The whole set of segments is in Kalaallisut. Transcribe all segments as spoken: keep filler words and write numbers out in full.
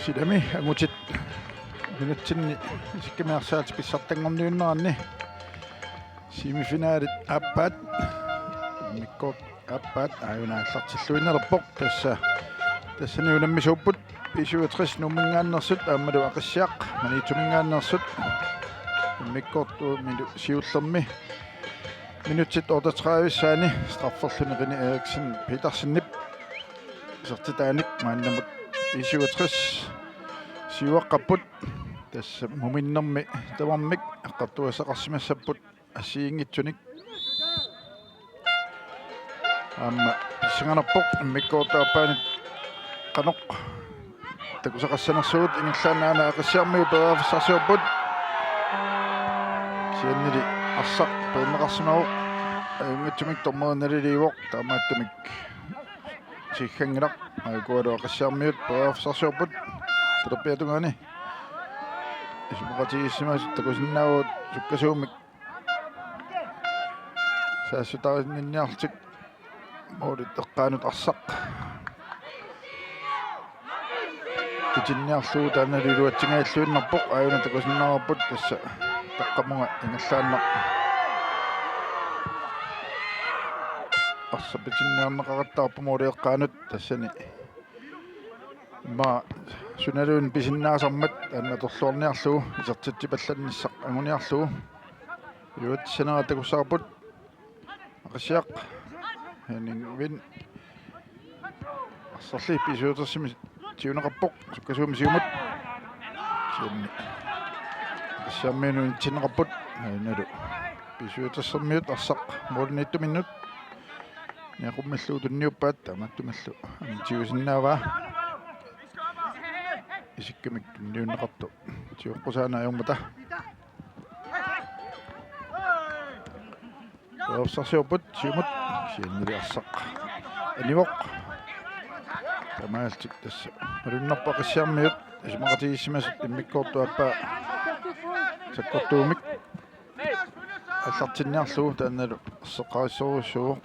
Ilami angutit minutsinni isikkami arsaatit pissartanngorniunneranni semifinalit aappaat, immikkoortut aappaat aajuna aallartilluinnalerpoq. Tassa tassani unammisuupput B syvogtres Nuumminngaanneersut aammalu Aqissiaq Maniitsuminngaanneersut. Immikkoortuumilu siullermi minutsit otteogtredive-ssaani strafferluni René Eriksen Petersenip isertitaanik maannamut B syvogtres siuaqqapput. Tassa muminnermi tamarmik eqqartugassaqarsimassapput assigiinngitsunik. Aamma pissanganarpoq immikkoortup aappaani qanoq takusaqassanersugut. Ingerlaannaq aana Aqissiarmiut periarfissarsiorput. Kisiannili arsaq peerneqarsimavoq. Ajunngitsumik dommeri naliliivoq, taamaattumik sigganngilaq. Aajuku Aqissiarmiut periarfissarsiorput. Talerpiata tungaani isumaqatigiissimasut takusinnaavagut sukkasuumik saassutaarinninniarlutik. Målit eqqaanut arsaq pitinniarlugu taanna iluatsingajalluinnarpoq, aajuna takusinnaavarput. Tassa taqqamunga ingerlaannaq arsaq pitinniarneqaqattaarpoq måli eqqaanut. Tassani immaqa sunaluunniit pisinnaasarmat taanna atorluarniarlugu isertitsipallannissaq anguniarlugu iluatsissanera takussavarput. Aqissiaq, Henning Wind. Arsarli B syvogtresimi siuneqarpoq, sukkasuumik siumut. Kisianni Aqissiarmiunut unitsinneqarput. Aajuna B syvogtresimiut arsaq målimiittuminnut niaqummillugu tunniuppaat, taamaattumillu aamma tigusinnaavaa. Isikkamik tunniunneqartoq tiguqqusaannaajormata. Periarfissarsiorput siumut, kisiannili arsaq anivoq. Taamaalillutik tassa malunnarpoq Aqissiarmiut isumaqatigiissimasut immikkoortup aappaa sakkortuumik aallartinniarlugu, taannalu erseqqarissorujussuuvoq.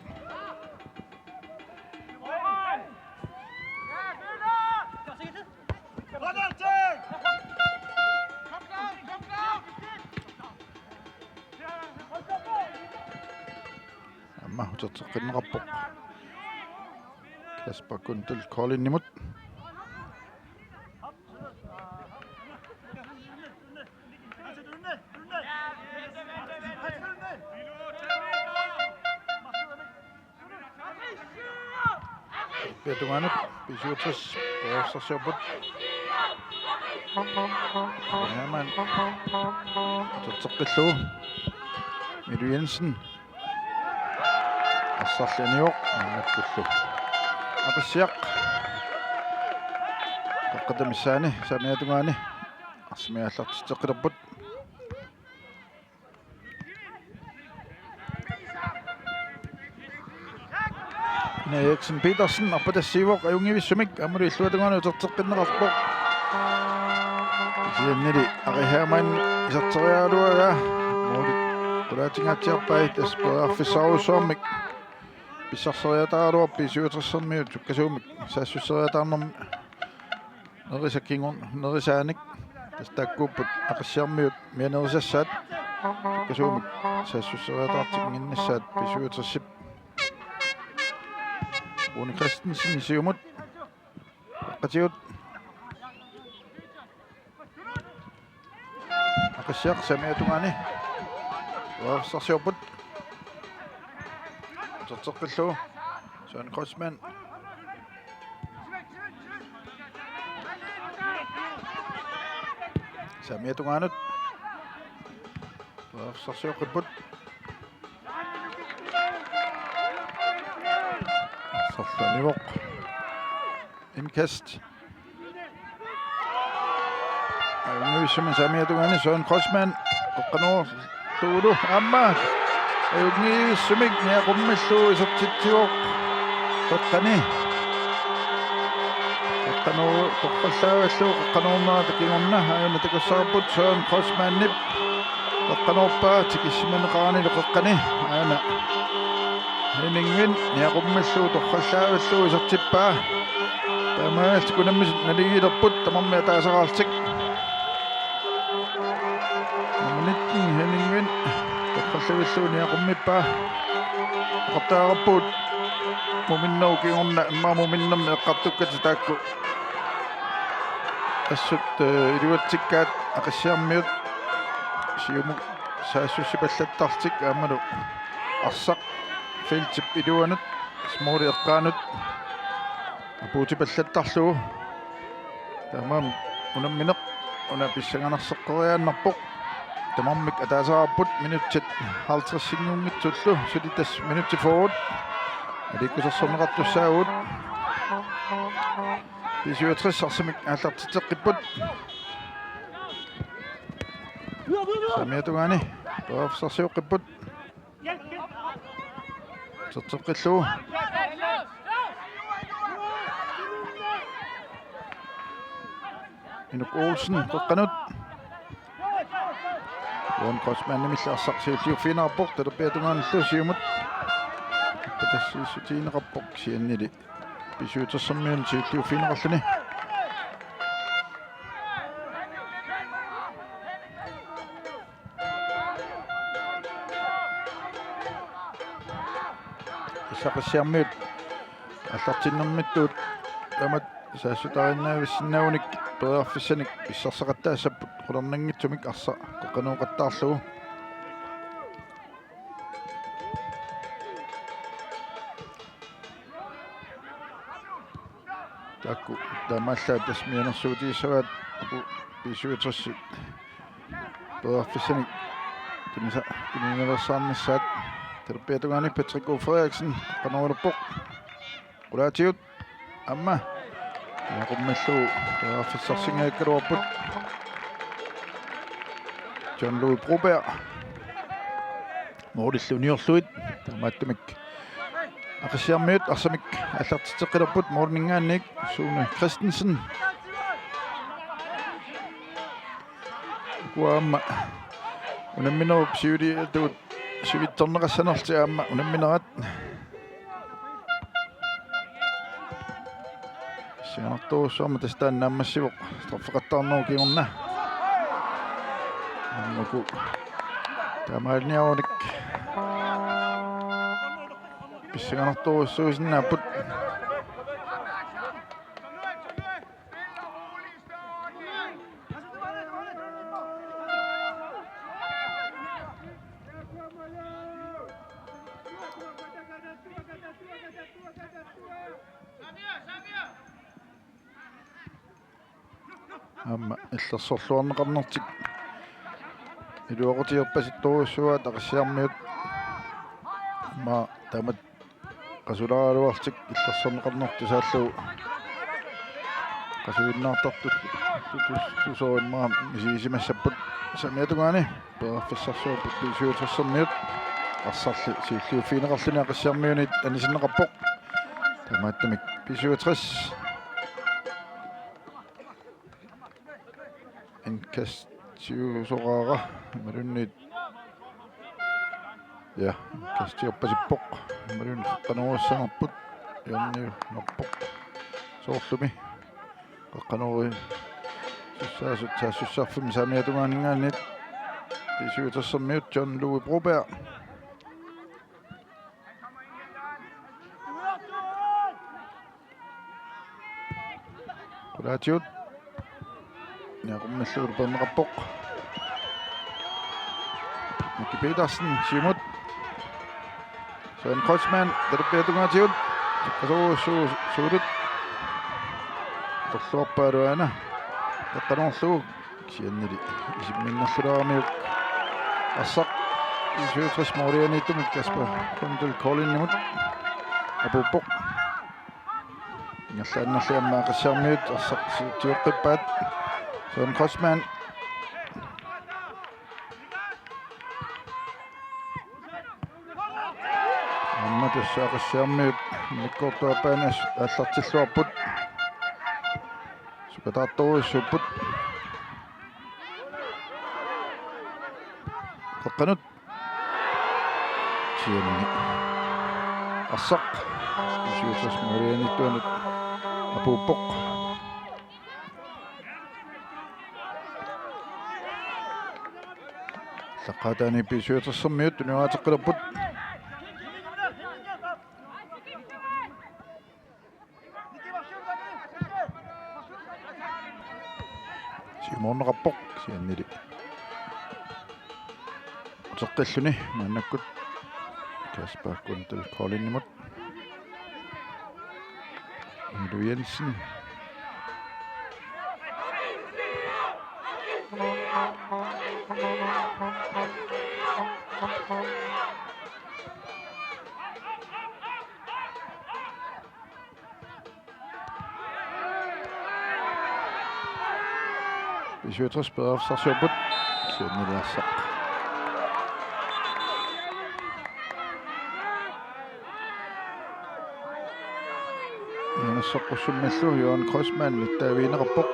Aamma uterteqqinneqarpoq Kasper Kuntol Kolinimut. Talerpiata tungaanut B syvogtres periarfissarsiorput. Hermann uterteqqillugu. Milu Jensen. Arsarli anivoq, maannakkullu Aqissiaq. Qeqqata missaani saamiata tungaani arsamik aallartitseqqilerput. René Eriksen Petersen arpatassiivoq ajunngivissumik, aammalu illuatungaani uterteqqinneqarpoq. Kisiannili Ari Hermann iserteriaraluaraa målit qulaatingaatsiarpai, tassa periarfissarujussuarmik pissarseriataaraluarput B syvogtresimiut sukkasuumik saassusseriataarnermi nerisa kingorn-, nerisaanik. Tassa taakkuupput Aqissiarmiut mianerisassaat, sukkasuumik saassusseriataartinnginnissaat B syvogtresip. Rune Christensen siumut. Qatigut. Aqissiaq saamiata tungaani periarfissarsiorput. Uterteqqillugu Søren Kreutzmann. Saamiata tungaanut periarfissarsioqqipput. Arsarli anivoq. Indkast. Ajunngivissumik saamiata tungaani Søren Kreutzmann. Qeqqanoorlugu aamma. Ajunngivissumik niaqummillugu isertitsivoq. Qeqqani. Qeqqanooq torrallaavallugu qeqqanoornerata kingorna aajuna takussavarput Søren Kreutzmannip. Qeqqanoorpaa tikissimaneqaranilu qeqqani aajuna Henning Wind niaqummillugu torrallaavallugu isertippaa. Taamaalilluni unammisut naligiilerput tamarmik ataasaraallutik. Nummer nitten Henning Wind. Toqqarluarlugu niaqummippaa. Eqqartariaqarpugut. Muminnerup kingorna immaqa muminnermi eqqartukkatit taakku. Assut, eh, iluatsikkaat Aqissiarmiut. Siumut saassussipallattarlutik aammalu arsaq feltip iluanut, målip eqqaanut apuutipallattarlugu. Taamaammat unammineq una pissanganarseqqoriaannarpoq. Tamarmik ataasarput minutsit halvtredsinngunngitsullu, suli tassa minutsit fyrre. Aliikkusersorneqartussaavugut. B syvogtres arsamik aallartitseqqipput. Saamiata tungaani periarfissarsioqqipput. Terteqqillugu. Inuk Olsen qeqqanut. Johan Kreutzmannimilli arsaq siulliuffigineqarpoq, talerpiata tungaanullu siumut. Pattassiissutigineqarpoq kisiannili B syvogtresermiunit siulliuffigineqarluni. Aqissiarmiut aallartinnermittut taamatut saassuteqarsinnaavanik periarfissanik pissarsaqattaassapput qularnanngitsumik arsaq qeqqanooqattaarlugu. Taakku taamaallaat tassa mianersuutigissavaat B syvogtres periarfissanik tunisa-, tuninialersaarnissaat. Talerpiata tungaani Patrick O. Frederiksen qanoq ilerpoq. Qulaatigut aamma niaqummillugu periarfissarsinngikkaluarput. John Louis Broberg. Målillu uniorlugit taamaattumik Aqissiarmiut arsamik aallartitseqqilerput måliminngaanniit Sune Christensen. Ukua aamma unamminerup siuliatut sivitsorneqassanerlutik aamma unamminerat. Pissanganartorujussuarmik tassa taanna naammassivoq straffeqattaarnerup kingorna. Aamma uku taamaaliniarunik pissanganartorujussuusinnaapput. Aamma illersorluarneqarnertik iluaqutigerpasittorujussuuaat Aqissiarmiut. Aamma taamatut qasulaaraluarlutik illersorneqarnertik saallu qasuinnaartartut tus-, tusorimmaa misigisimagaluarput. Saamiata tungaani periarfissarsiorput B syvogtresermiut. Arsarli siulliuffigineqarluni Aqissiarmiunit anisinneqarpoq. Taamaattumik B syvogtres indkastiusoraara imaluunniit. Ja, indkastiorpasippoq. Imaluunniit qanoq issanerput. Hjørneunerpoq. Soorlumi. Qanoq issaasut saassussarfimmi saamiata tungaaninngaanniit. B syvogtresermiut John Louis Broberg. Qulaatigut. Niaqummillugu peerneqarpoq. Miki Petersen, siumut. Søren Kreutzmann, talerpiata tungaatigut. Qasuusu-, suulut. Torluarpaaluaana. Taqqanoorlugu. Kisiannili isimminnerlulaaramiuk. Arsaq B syvogtres målianiittumut Kasper Kundel Koldingimut apuuppoq. Ingerlaannarli aamma Aqissiarmiut arsaq siutioqqippaat. Søren Kreutzmann. Aamma tassa Aqissiarmiut immikkoortup aappaani aallartilluarput. Sukataartorujussuupput. Qeqqanut. Kisianni arsaq B syvogtres målianiittuanut apuuppoq. Aallaqqaataani B syvogtressermiut tunniuteqqilerput. Siumoorneqarpoq kisiannili uteqqilluni maannakkut Kasper Guntel Koldingimut. Ilu Jensen. B syvogtres periarfissarsiorput. Kisiannili arsaq Mianersoqqussummillu Johan Kreutzmann nittaavigineqarpoq.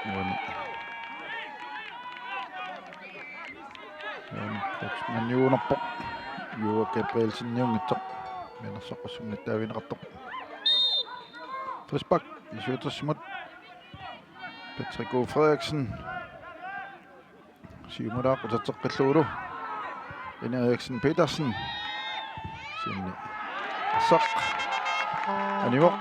Uani. Johan Kreutzmanniugunarpoq. Juuak Gabrielseniunngitsoq. Mianersoqqussummik nittaavigineqartoq. Frispark B syvogtresimut. Patrick O. Frederiksen. Siumulaaq uterteqqillugulu. René Eriksen Petersen. Sinni. Arsaq. Anivoq.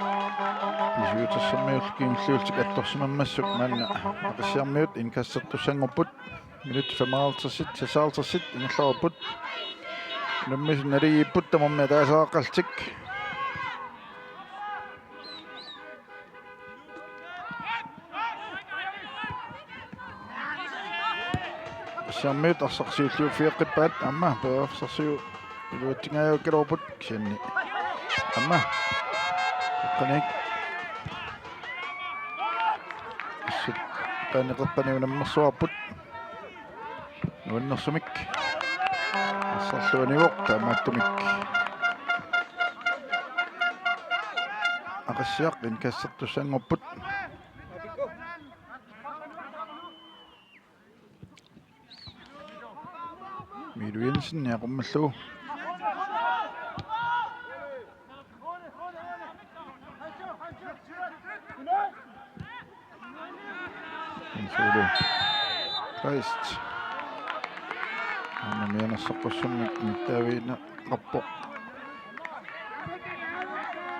B syvogtressermiut kingulliullutik attorsimammassuk maanna Aqissiarmiut indkastertussanngorput. Minut femoghalvtreds, seksoghalvtreds ingerlareerput. Unammisut naligiipput tamarmik ataasiaqqallutik. Aqissiarmiut arsaq siulliuffigeqqippaat, aamma periarfissarsiorput iluatsingaajukkaluarput kisianni. Aamma. Qeqqaniit. Assut qeqqani unammersuarput. Nuannersumik. Arsarlu anivoq taamaattumik. Aqissiaq indkastertussanngorput. Miilu Jensen niaqummallugu. Sulu. Kleist. Aamma Mianersoqqussummik nittaavigineqarpoq.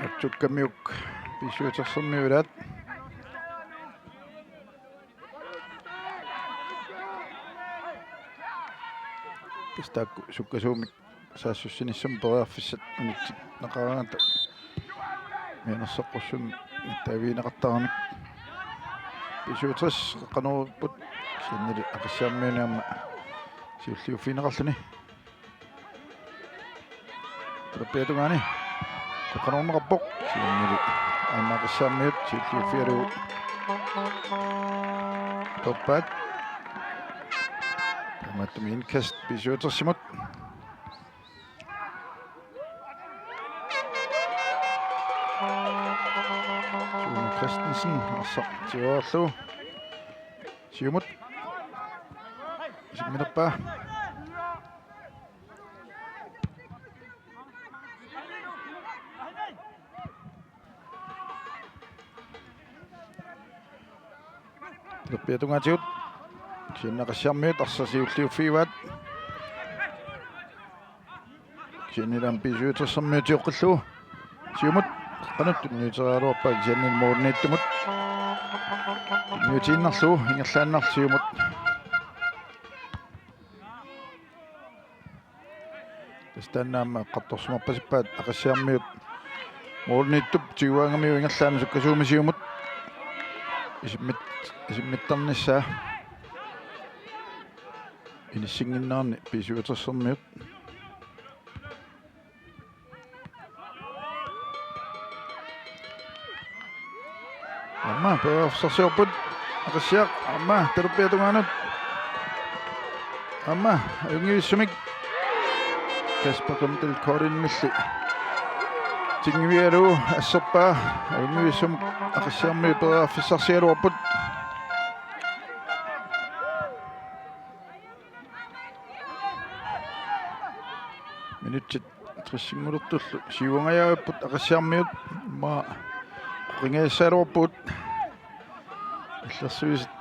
Atsukkamiuk B syvogtressermiut ilaat. Tassa taakku sukkasuumik saassussinissamut periarfissat unitsinneqaraangata Mianersoqqussummik nittaavigineqartaramik. B syvogtres qeqqanoorput kisiannili Aqissiarmiuni aamma siulliuffigineqarluni. Talerpiata tungaani. Qeqqanoorneqarpoq. Kisiannili aamma Aqissiarmiut siulliuffigalugu toorpaat. Taamaattumik indkast B syvogtresimut. Sune Christensen, arsaq tiguarlugu. Siumut. Isimminerpaa. Talerpiata tungaatigut. Kisianni Aqissiarmiut arsaq siulliuffigivaat. Kisiannili aamma B syvogtressermiut tioqqillugu. Siumut. Qanoq tunniuteriaraluarpaa kisiannili målnittumut. Tunniutiinnarlugu ingerlaannarlugu siumut. Tassa taanna aamma eqqartorsimarpasippaat Aqissiarmiut målnittup tiguaangamiuk ingerlaannaq sukkasuumik siumut. Isimmit-, isimmittarnissaa. Inissinnginnerani B syvogtressermiut. Aamma periarfissarsiorput. Aqissiaq aamma talerpiata tungaanut. Aamma ajunngivissumik. Kasper Guntel Koldingimilli. Tingivialu asserpaa ajunngivissumik Aqissiarmiut periarfissarsigaluarput. Minutsit tressinngortullu siuangajavipput Aqissiarmiut, immaqa qingajassagaluarpugut. Illersuisut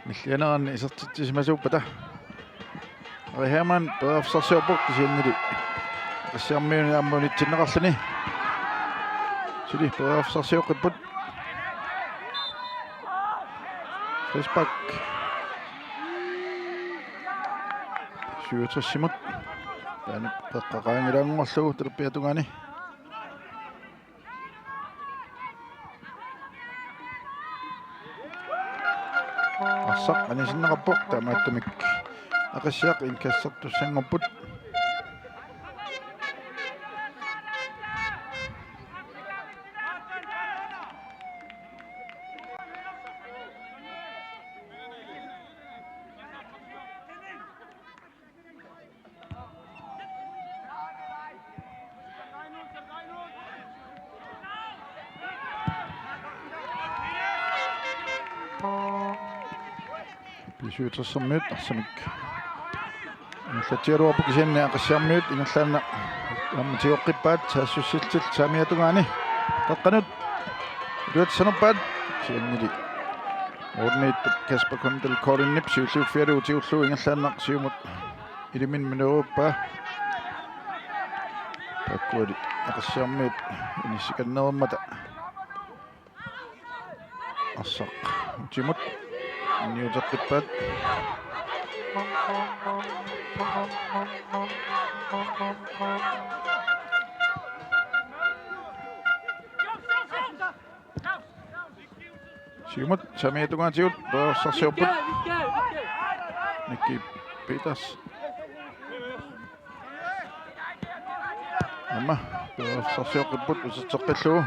nillianeranni isertitsisimasuuppata. Ari Hermann periarfissarsiorpoq kisiannili Aqissiarmiuni aamma unitsinneqarluni. Suli periarfissarsioqqipput. Frispark. Syvogtresimut. Taanna peqqaqaanngilaanngorlugu talerpiata tungaani. Arsaq anisinneqarpoq, taamaattumik Aqissiaq indkastertussanngorput. B syvogtressermiut arsamik ingerlatsigaluarput, kisianni Aqissiarmiut ingerlaannaq aamma tigoqqippaat saassussillutik saamiata tungaani. Qeqqanut iluatsanerpaat, kisiannili målimiittup Kasper Kondel Kolinip siulliuffigalugu tigullugu ingerlaannaq siumut iliminut mineriuppaa. Taakkuali Aqissiarmiut inissikannerummata arsaq utimut inniuteqqippaat. Siumut saamiata tungaatigut periarfissarsiorput. Nikki Peters. Aamma periarfissarsioqqipput uterteqqillugu.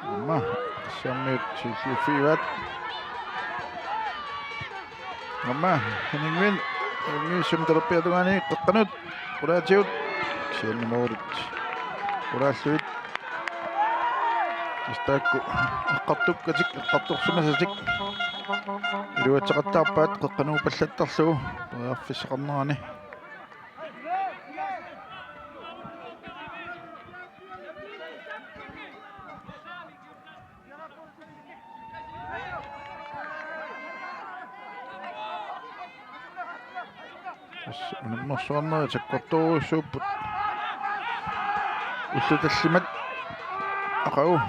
Aamma Aqissiarmiut siulliuffigivaat. Aamma Henning Wind, Henning Wind talerpiata tungaani qeqqanut qulaatigut, kisianni målit qulaallugit. Tassa taakku eqqartukkatik, eqqartorsimasatik iluatseqattaarpaat qeqqanuupallattarlugu periarfissaqarnerani. Tassa unammersuarnerit sakkortoorujussuupput. Ullut tallimat, aqagu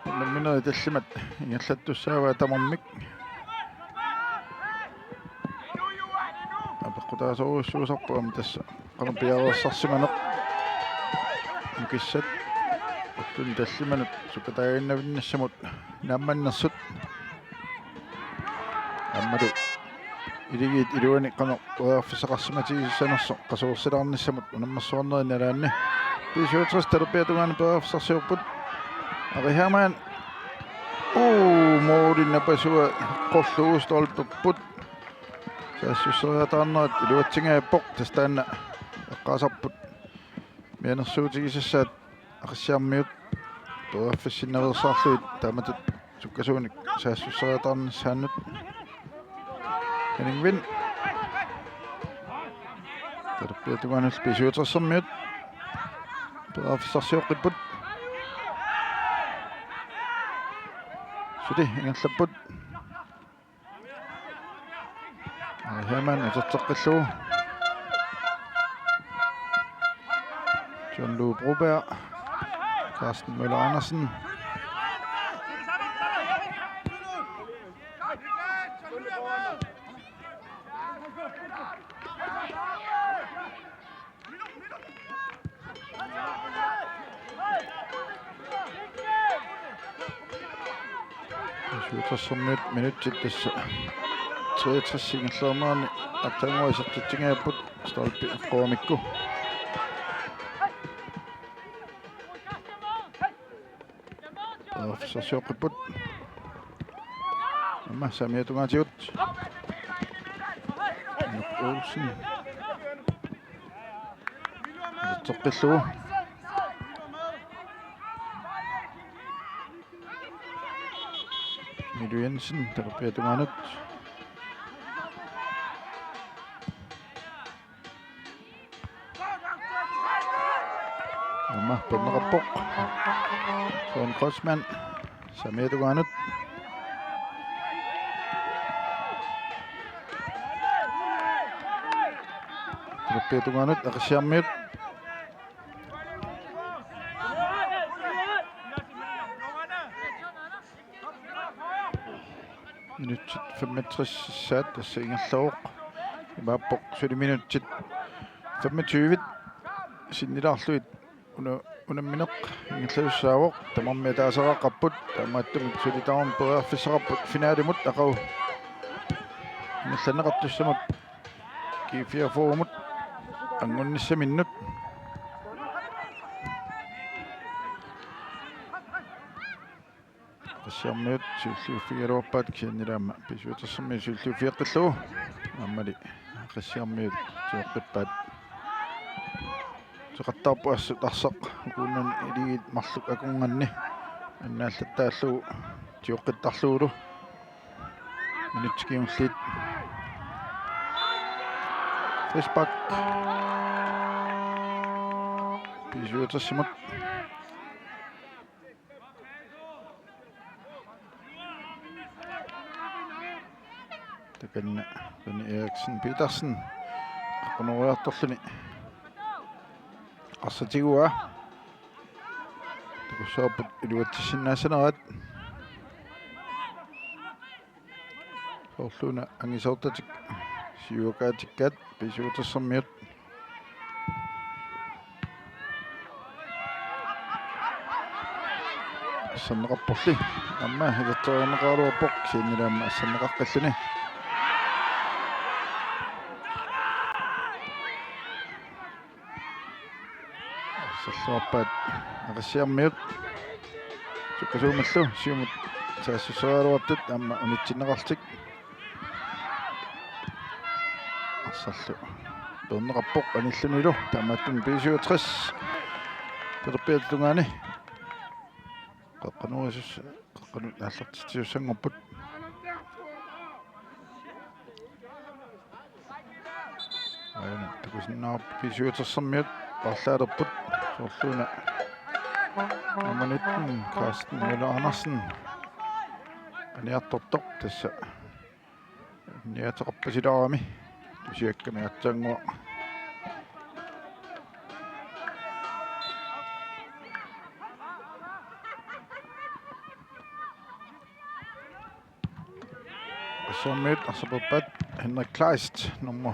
unamminerit tallimat ingerlattussaavaat tamarmik. Apeqqutaasorujussuusarpoq aamma tassa qanoq piareersarsimaneq. Nukissat ulluni tallimanut sukkataaginnavinnissamut naammannersut. Aammalu iligiit iluani qanoq periarfissaqarsimatigissanersoq qasuersilaarnissamut unammersuarnerini nalaanni. B syvogtres talerpiata tungaani periarfissarsiorput. Ari Hermann. Uu, måli napasua eqqorlugu stolpeput saassusseriataarnerat iluatsingajaappoq, tassa taanna eqqaasarput mianersuutigisassaat Aqissiarmiut periarfissinnaveersaarlugit taamatut sukkasuunik saassusseriataarnissaannut. Henning Wind. Talerpiata tungaanut B syvogtressermiut periarfissarsioqqipput. Suli ingerlapput. Ari Hermann uterteqqillugu. John Lou Broberg. Carsten Møller Andersen. B syvogtressermiut minutsit tassa treogtres ingerlanerani aatsaannguaq isertitsingajappoq stolpe eqqoramikku. Periarfissarsioqqipput. Aamma saamiata tungaatigut. Henrik Olsen. Uterteqqillugu. Milu Jensen, talerpiata tungaanut. Peerneqarpoq. Søren Kreutzmann. Samiap tungaanut. Talerpiap tungaanut Aqissiarmiut. Minutsit femogtres saat tassa ingerlavoq. Imaappoq suli minutsit femogtyve sinnilaarlugit una-, unammineq ingerlasussaavoq. Tamarmik ataaseqaqapput, taamaattumik suli tamarmik periarfissaqarput finalimut aqagu ingerlanneqartussamut G fireogfyrremut angunnissaminnut. Aqissiarmiut siulliuffigigaluarpaat kisiannili aamma B syvogtressermiut siulliuffigeqqillugu. Aammali Aqissiarmiut tioqqippaat. Uteqattaarpoq assut arsaq ukuunnani iligiit marluk akornanni annaallattaallugu tioqqittarlugulu. Minutsit kingulliit. Frispark. B syvogtressimut. Takanna René Eriksen Petersen. Qaqunoriartorluni. Arsaq tiguaa. Takussaapput iluatsissinnaassaneraat. Soorluuna angisoortatik siuakaatikkaat B syvogtressermiut. Asserneqarporli. Aamma iserteriarneqaraluarpoq kisiannili aamma asserneqaqqilluni. Arsarluarpaat Aqissiarmiut. Sukkasuumillu siumut saassusseriaraluartut aamma unitsinneqarlutik. Arsarlu peerneqarpoq anillunilu taamaattumik B syvogtres talerpiata tungaani. Qaqqanorisus-, qaqqanut aallartitsisussannguapput. Aajuna takusinnaavarput B syvogtressermiut paarlaalerput soorluuna. Nummer nitten, Carsten Møller Andersen. Aniartortoq tassa. Niateqarpasilaarami. Tusiakkami aatsaannguaq. Aqissiarmiut arsarpaat Henrik Kleist, nummer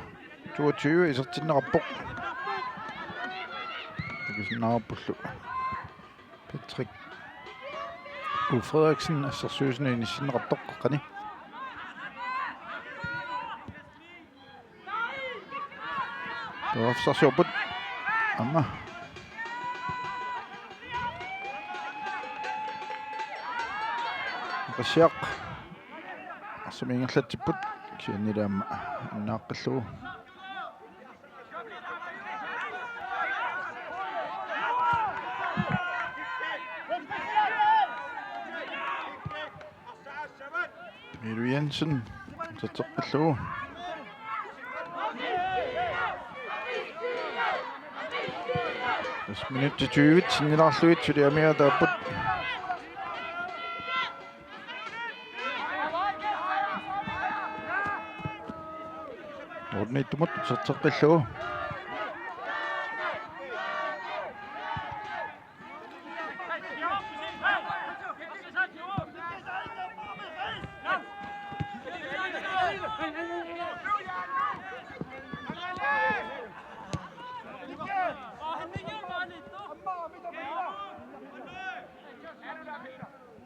toogtyve, isertinneqarpoq. Takusinnaavarpullu Patrick U. Frederiksen assersuisuni inissinneqartoq qani. Periarfissarsiorput. Aamma. Aqissiaq. Arsamik ingerlatsipput. Kisiannili aamma annaaqqillugu. Milu Jensen, iserteqqillugu. Tassa minutsit tyve sinnilaarlugit suli amigaataapput. Orniittumut iserteqqillugu.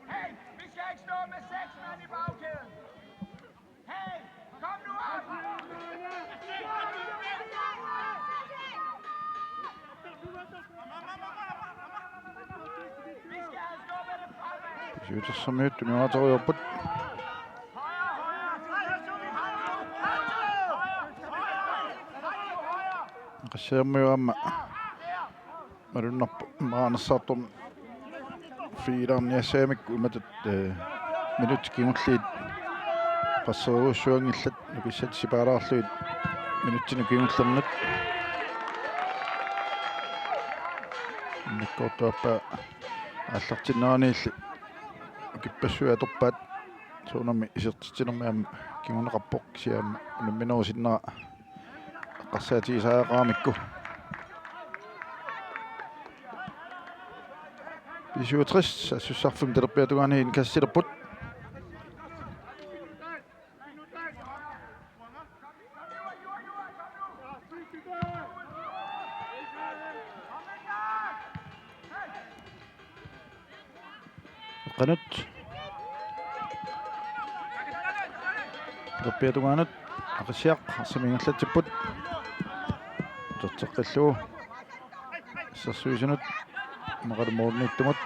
Hey, vi skal ikke stå med seks mand i bagkæden. Hey, kom nu op! Vi skal have skubbet det fremad. Siutersammiut tunuateriorput. Aqissiarmiut aamma malunnarpoq immaqa anersaartornermik fiilaarniassagamikku imatut, eh, minutsit kingulliit qasserujussuanngillat nukissat sipaalaarlugit minutsinik kingullernik. Kortuappa aallartinneraniilli ukippassuit atorpaat. Soorunami isertitsinermi aamma kinguneqarpoq, kisianni aamma unamminerup sinnera eqqarsaatigisariaqaramikku. B syvogtres saassussarfimmi talerpiata tungaani indkastilerput. Qanut. Talerpiata tungaanut. Aqissiaq, arsaq ingerlatsipput. Uterteqqillugu. Assersuisunut. Maqalu målimiittumut.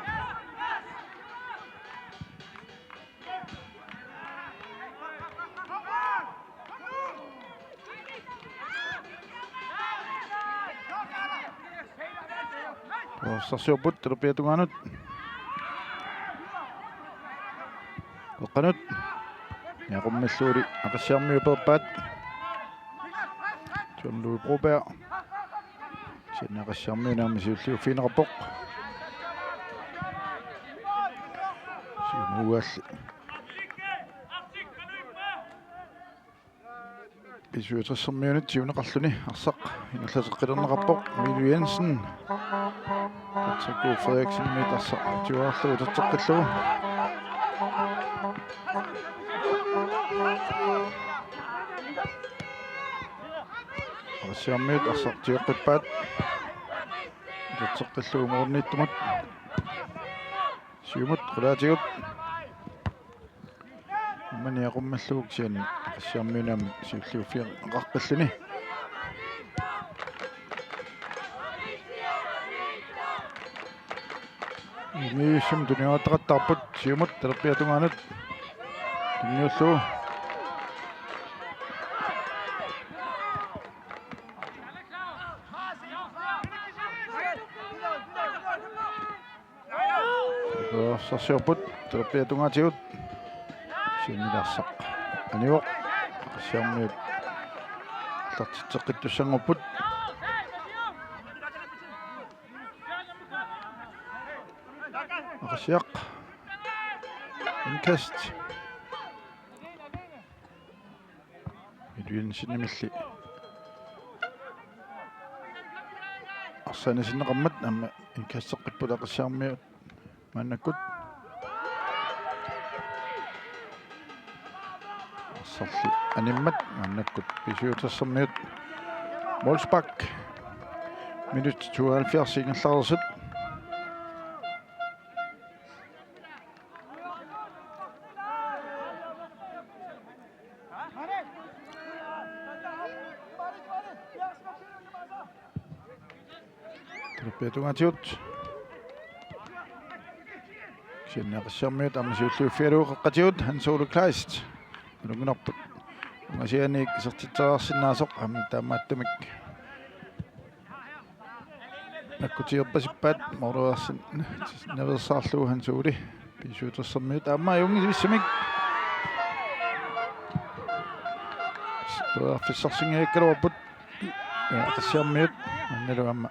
Periarfissarsiorput talerpiata tungaanut. Qanut. Niaqummilluguli Aqissiarmiut peerpaat. John Louis Broberg. Kisianni Aqissiarmiunit aamma siulliuffigineqarpoq. Siumuugalli. B syvogtressermiunit siuneqarluni arsaq ingerlateqqilerneqarpoq, Emil Jensen. Patrick Frederiksenimit arsaq tiuarlugu uterteqqillugu. Aqissiarmiut arsaq tioqqippaat. Uterteqqillugu målimiittumut. Siumut qulaatigut. Aamma niaqummallugu kisianni Aqissiarmiunit aamma siulliuffigeqqilluni. Umiussum tunniunneqartarput siumut talerpiata tungaanut. Tunniullugu. Periarfissarsiorput talerpiata tungaatigut. Kisianni arsaq anivoq. Aqissiarmiut aallartitseqqittussanngorput. Aqissiaq. Indkast. Emil Jensenimilli arsaq anisinneqarmat aamma indkasteqqipput Aqissiarmiut maannakkut. Arsarli animmat maannakkut B syvogtressermiut. Målspark. Minut tooghalvfjerds ingerlareersut. Talerpiata tungaatigut. Kisianni Aqissiarmiut aamma siulliuffigalugu qeqqatigut, Hans Ole Kleist. Nalunngilarput. Ungasianiit isertitseriarsinnaasoq aamma taamaattumik. Nakkutigerpasippaat måleriarsinnaveersaarlugu Hans Ole. B syvogtressermiut aamma ajunngivissamik. Periarfissarsinngikkaluarput. Ja, Aqissiarmiut. Maannalu aamma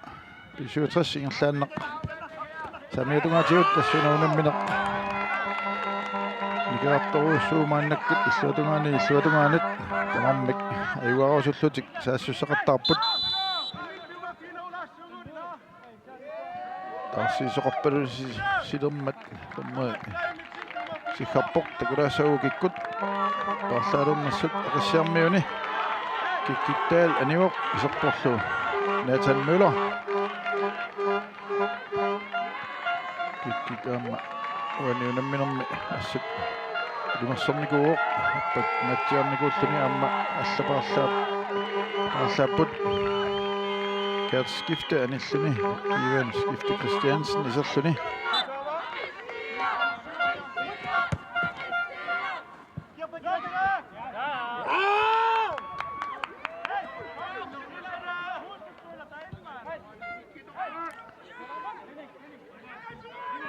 B syvogtres ingerlaannaq. Saamiata tungaatigut tassuuna unammineq. Nikerartorujussuuvoq maannakkut illuatungaani illuatungaanit. Tamarmik ajugarusullutik saassussaqattaarput. Taarsiisoqarpalusi silermat tamarmi siggarpoq, takulaassaagut kikkut. Paarlaalernersut Aqissiarmiuni. Kikkik Dahl anivoq iserporlu Nathan Møller. Kikkik aamma uani unamminermi assut ilimassarnikuuvoq, appat naatsiarnikuulluni aamma alla paarlaap-, paarlaapput. Gert Skifte anilluni, Ivan Skifte Christiansen iserluni.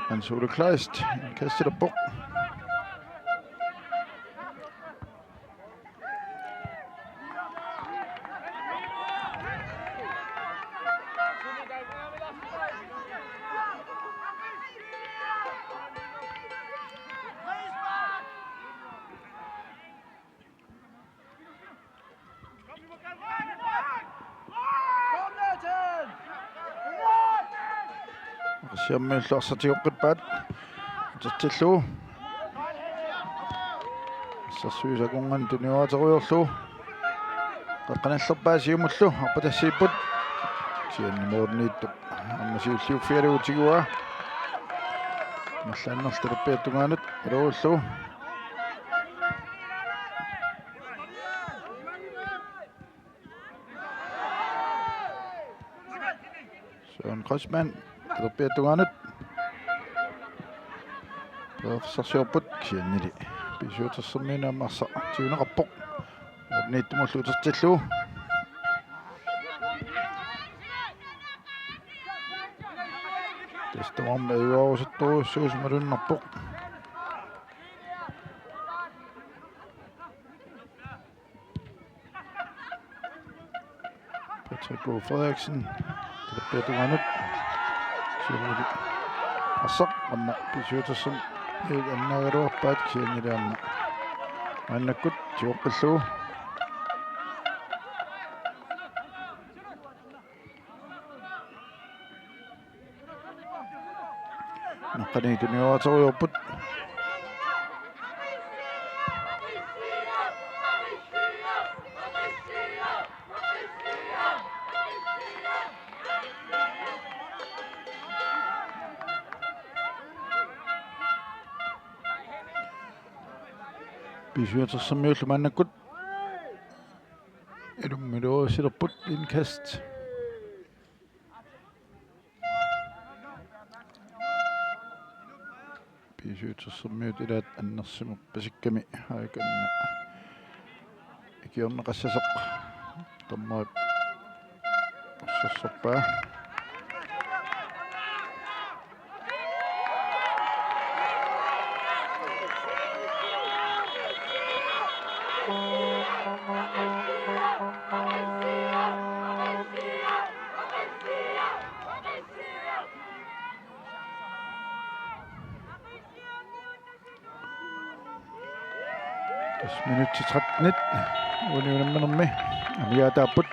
Hans Ole Kleist, indkasteqarpoq. Siammiullu arsaq tigoqqippaat. Utertillugu. Assersuisoq akornanni tunioraaterujoorlugu. Qeqqanilerpaa siumullu. Arpatassiipput. Kisianni Morten Iittup aamma siulliuffigalugu tiguaa. Amerlaannarlugu talerpiata tungaanut. Iluullugu. Søren Kreutzmann, talerpiata tungaanut. Periarfissarsiorput kisiannili B syvogtresimiunit aamma arsaq tiguneqarpoq. Morten Iittumullu utertillugu. Tassa tamarmi ajugaarusuttorujussuusut malunnarpoq. Patrick Bo Frederiksen. Talerpiata tungaanut. Siumut. Arsaq aamma B syvogtresimiut annaagaluarpaat kisiannili aamma. Maannakkut tigoqqillugu. Naqqaniit tunioraaterujoorput. B syvogtresimiullu maannakkut ilummilluarsilerput indkast. B syvogtresimiut ilaat annersimapasikkami aajukua ikiorneqassasoq. Dommerit assersorpaa. Tassa minutsit tretten uani unamminermi amigaataapput.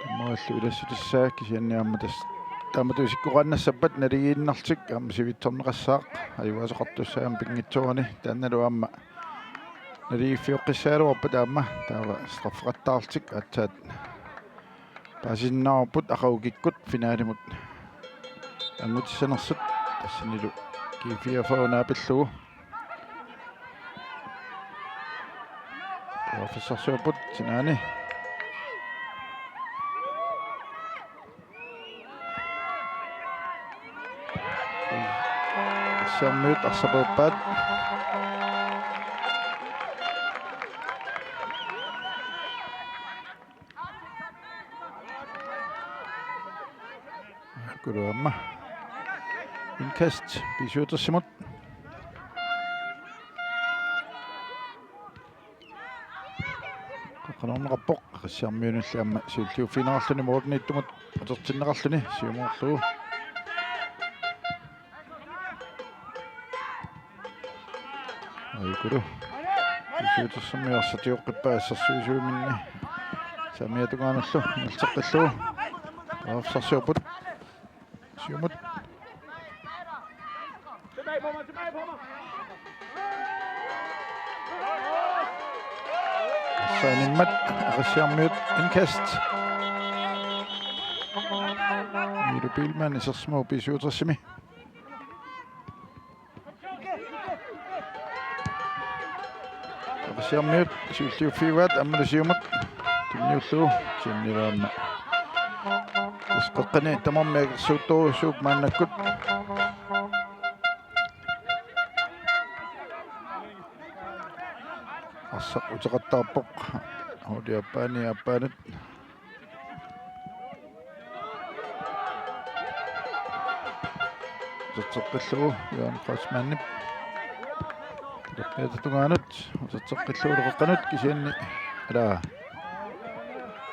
Dommerillu ilassutissaa kisianni aamma tassa taamatut isikkoqaannassappat naligiinnarlutik aamma sivitsorneqassaaq ajugaasoqartussaagami pinngitsoorani, taannalu aamma naligiiffioqqissagaluarpat aamma taava straffeqattaarlutik aatsaat paasisinnaavarput aqagu kikkut finalimut anngutissanersut, tassanilu G fireogfyrre naapillugu. Periarfissarsiorput sinaani. Aqqarsiarmiut arsaq peerpaat. Aajukua aamma indkast B syvogtresimut. Qeqqanukarneqarpoq, Aqqarsiarmiunilli aamma siulliuffigineqarluni Morten Iittumut utertinneqarluni siumoorlugu. Aajukua. B syvogtresimiut arsaq tigoqqippaa assersuisuuminni. Saamiata tungaanullu ingerlateqqillugu. Periarfissarsiorput. Siumut. Arsaq animmat, Aqqarsiarmiut indkast. Miilu Biilmann isersimasoq B syvogtresimi. Aqqarsiarmiut siulliuffigaat aammalu siumut tunniullugu sinnilaanna. Tassa qeqqani tamarmi akersuuttorujussuupput maannakkut. Arsaq uteqattaarpoq. Huuliappaani aappaanut. Uterteqqillugu Jørgen Kreutzmannip. Talerpiata tungaanut. Uterteqqillugu qeqqanut kisianni. Ala.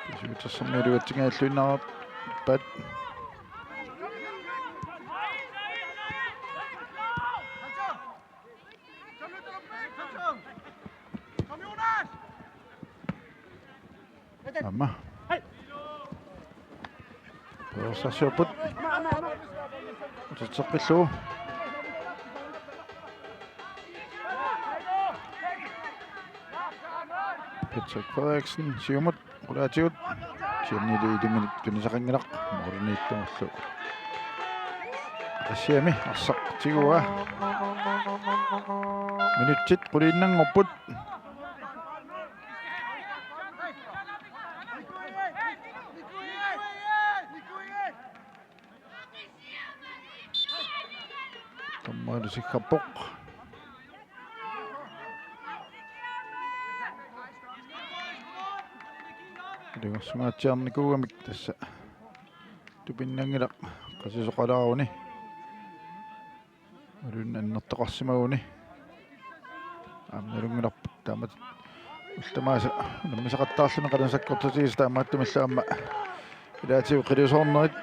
Kisianni B syvogtresimiut iluatsinngilluinnarpaat. Aamma. Periarfissarsiorput. Tutseqqillugu. Patrick Frederiksen, siumut, qulaatigut. Kisiannili iliminit tunisaqanngilaq, mooriniittumullu. Assiami arsaq tiguaa. Minutsit quliinnanngorput. Tammaalu siggarpoq. Ilungersungaatsiarnikuugamik tassa tupinnanngilaq qasisoqalaaruni. Ulun annertoqarsimaguni. Aamma nalunngilarput taamatut ullut tamaasa unammisaqattaarluni qanoq sakkortutigisoq, taamaattumillu aamma ilaatigut qilusoornerit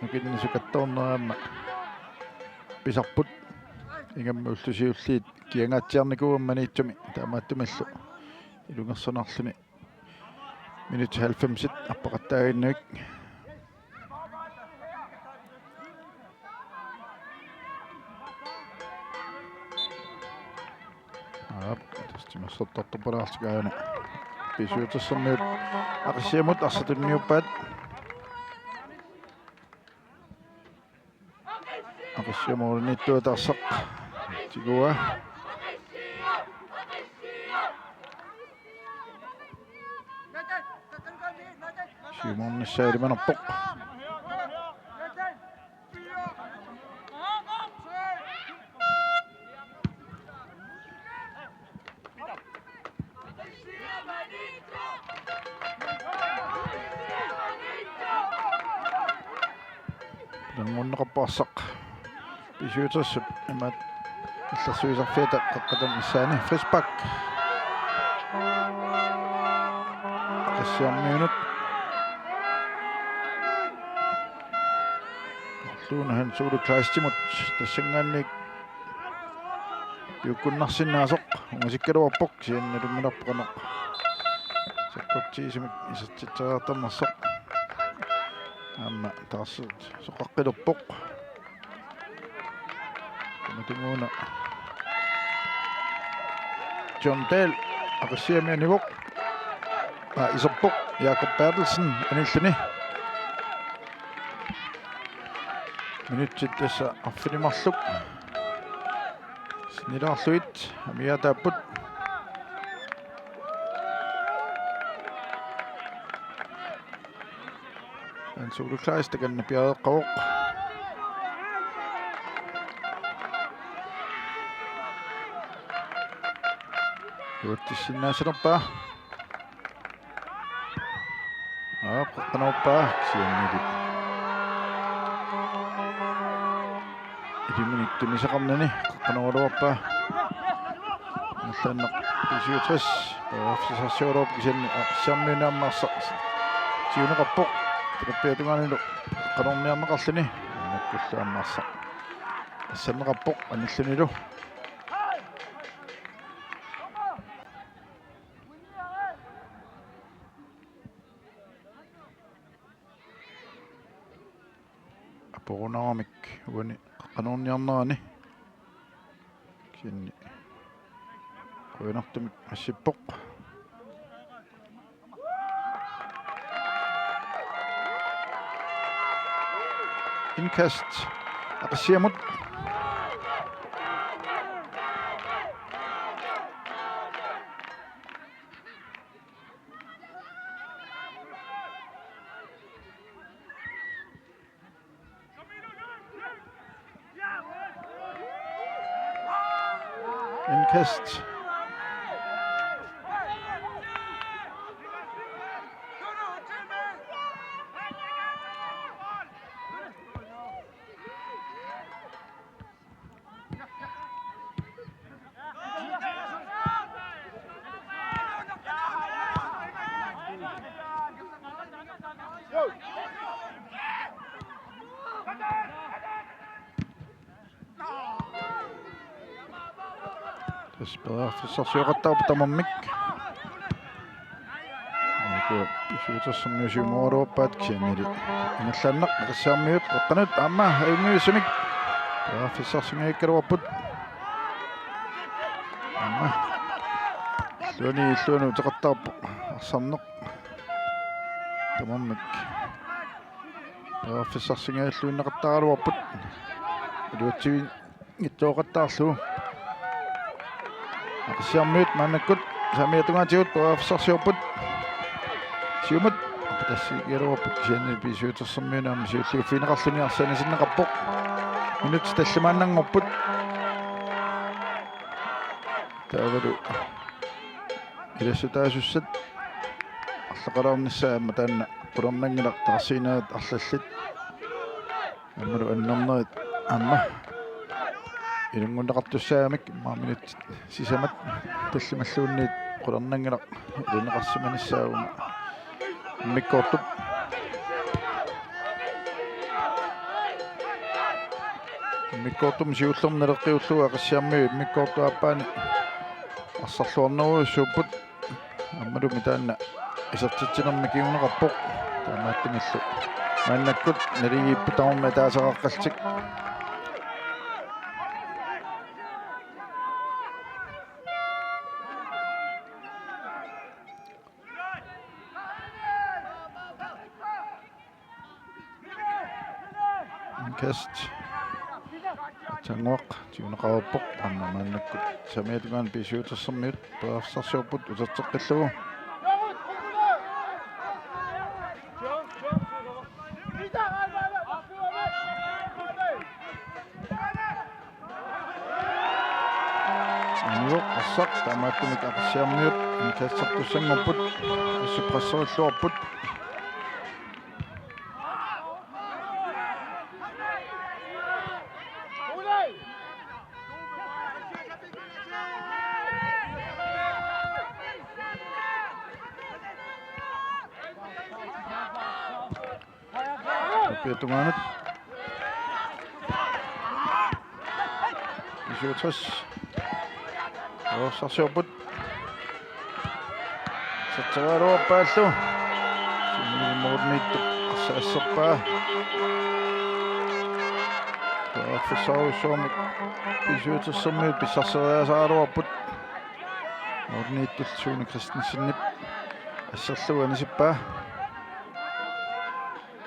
nukinnik sukattoornerit aamma pisarput. Ingammik ullut siulliit kiangaatsiarnikuugamik Maniitsumi, taamaattumillu ilungersunarluni minutsit halvfemsit appaqattaaginnavik. Aap, tassa timersortartorpalaarlutik aajuna. B syvogtressermiut Aqissiamut arsaq tunniuppaat. Aqissiami mooriniittuata arsaq tiguaa. Siumoornissaa ilimanarpoq. Ilanngunneqarpoq arsaq. B syvogtresip imaat illersuisarfiata qaqqata missaani. Frispark. Aqissiarmiunut. Marluuna Hans Ole Kleistimut tassanngaanniit piukkunnarsinnaasoq ungasikkaluarpoq, kisianni nalunngilarput qanoq sakkortuumik isertitseriartarnersoq. Aamma taarsersoqaqqilerpoq. Tamatumuuna John Dahl Aqissiami anivoq. Aa, iserpoq Jakob Berthelsen anilluni. Minutsit tassa arfineq-marluk sinnilaarlugit amigaataapput. Hans Ole Kleist takanna piareeqqavoq. Iluatsissinnaasalerpaa. Aap, qaqqanoorpaa, kisiannili iliminit tunisaqarnani qaqqanooraluarpaa. Ingerlaannaq B syvogtres periarfissarsioraluarpoq, kisianni Aqissiarmiunit aamma arsaq tiguneqarpoq. Talerpiata tungaanilu qaqqanoorniarneqarluni. Makkullu aamma arsaq assanneqarpoq anillunilu. Aporunaramik uani qaqqanoorniarnerani. Kisianni qujanartumik massippoq. Indkast Aqissiamut. Indkast. Tassa periarfissarsioqattaarpoq tamarmik. Aaku B syvogtres-ermiut siumooraluarpaat, kisiannili ingerlaannaq Aqissiarmiut qeqqanut aamma ajunngivissumik Periarfissarsingajakkaluarput. Aamma. Illuani illuani uteqattaarpoq arsarneq. Tamarmik periarfissarsingajalluinneqattaaraluarput. Iluatsivinngitsooqattaarlugu. Aqqarsiarmiut maannakkut saamiata tungaatigut periarfissarsiorput. Siumut. Tassigigaluarput kisianni B-syvogtressermiunit aamma siulliuffigineqarluni arsaq anisinneqarpoq. Minutsit tallimaannanngorput. Taavalu ilassutaasussat arlaqalaarnissaat aamma taanna qularnanngilaq, taarsiinaarit arlallit. Aammalu annernerit aamma ilunngunneqartussaagamik immaqa minutsit sisamat tallimalluunniit qularnanngilaq ilineqarsimanissaaguma. Immikkoortup. Immikkoortumut siullermik naleqqiullugu Aqqarsiarmiut immikkoortup aappaani arsarluarnerujussuupput. Aammalumi taanna isertitsinermi kinguneqarpoq. Taamaattumillu maannakkut naligiipput tamarmik ataaseqaqqallutik. Indkast. Aatsaannguaq tigorneqareerpoq, aamma maannakkut saamiata tungaanut B-syvogtressermiut periarfissarsiorput uterteqqillugu. Anujoq arsaq, taamaattumik Aqqarsiarmiut indkastartussanngorput, assut presserilluarput. Tapiatungaanut. B-syvogtres. Periarfissarsiorput. Satsavaaluarpaallu. Siumut moorniittup arsaq asserpaa. Periarfissarujussuarmik B-syvogtressermiut pissarseriaasaraluarput. Moorniittullu Sune Christensenip asserlugu anisippaa.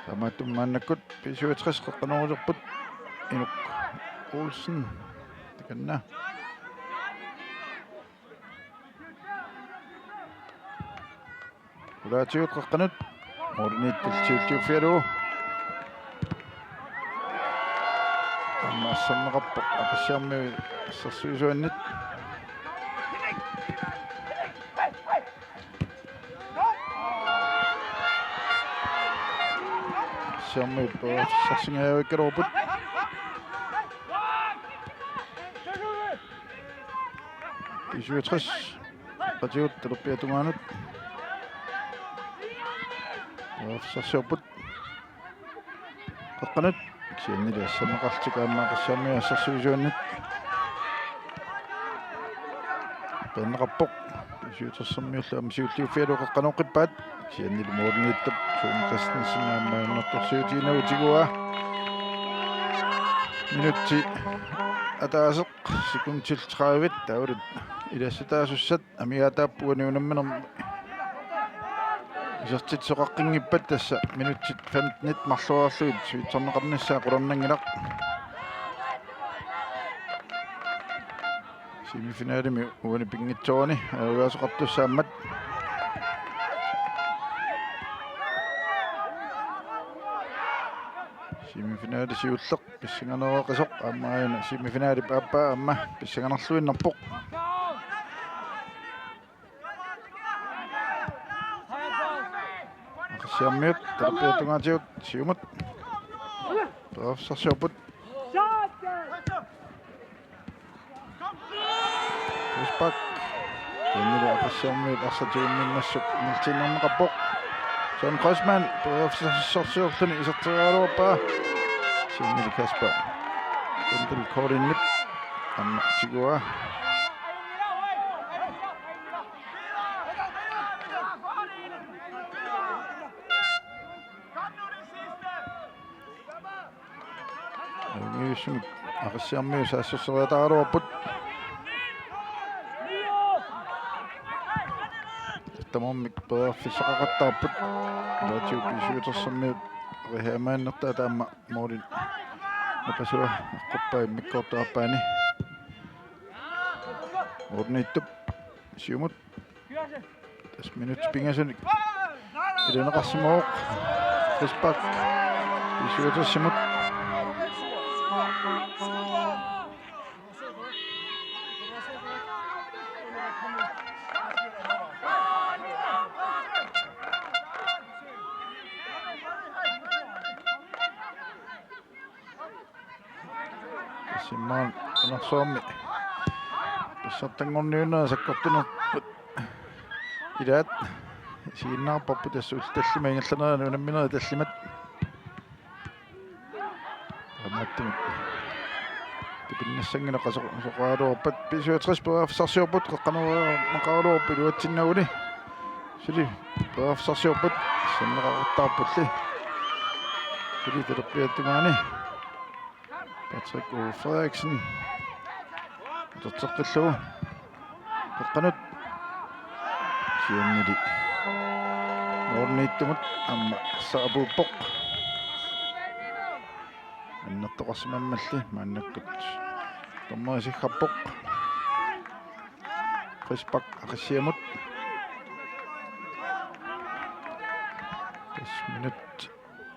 Taamaattumik maannakkut B-syvogtres qeqqanoorulerput. Inuk Olsen. Takanna. Qulaatigut qeqqanut. Moorniittullu siulliuffigalugu. Aamma arsarneqarpoq Aqqarsiarmiut assersuisuannit. Aqqarsiarmiut periarfissarsingajavikkaluarput. B-syvogtres. Qatigut talerpiata tungaanut. Periarfissarsiorput. Qeqqanut. Kisiannili arsarneqarlutik aamma Aqqarsiarmiut assersuisuannit. Peerneqarpoq. B-syvogtressermiullu aamma siulliuffigalugu qeqqanooqqippaat. Kisiannili moorniittup Sune Christensen aamma ajornartorsiutiginagu tiguaa. Minutsi ataaseq sekundit tredive taavalu ilassutaasussat amigaataapput uani unamminermi. Isertitsisoqaqqinngippat tassa minutsit femtenit marloriarlugit sivitsorneqarnissaa qularnanngilaq. Semifinalimi uani pinngitsoorani ajugaasoqartussaammat. Semifinali siulleq pissanganeroqisoq aamma aajuna semifinalip aappaa aamma pissanganarluinnarpoq. Aqqarsiarmiut talerpiata tungaatigut siumut. Periarfissarsiorput. Frispark. Kisiannili Aqqarsiarmiut arsaq tigummiinnassuk ingerlaannarneqarpoq. Søren Kreutzmann periarfissarsiorluni iserteriaraluarpaa. Kisiannili Kasper Wendel Korinip aamma tiguaa. Ajunngitsumik Aqissiarmiut saassusseriataaraluarput. Tamarmik periarfissaqaqattaarput. Ilaatigut B syvogtressermiut Rihamaannertaa taama målip napasua aqquppai immikkoortup aappaani. Morten Ittup siumut. Tassa minutsit pingasunik ilineqarsimavoq. Frispark B syvogtressimut. Tassa immaqa Narsarsuarmi pissartanngorniunnerit sakkortunerput ilaat isiginnaarparput, tassa ullut tallimat ingerlaneranni unamminerit tallimat. Taamaattumik tipinnassanngilaq qasoq-, qasoqaraluarpat. B syvogtres periarfissarsiorput, qeqqanooraluarput iluatsinnaguni. Suli periarfissarsiorput, sanneqaqattaarpulli. Suli talerpiata tungaani Patrick Ove Frederiksen. Uterteqqillugu. Qeqqanut. Kisiannili Morten Ittumut aamma arsaq apuuppoq. Annertoqarsimammalli maannakkut dommeri siggarpoq. Frispark Aqissiamut. Tassa minut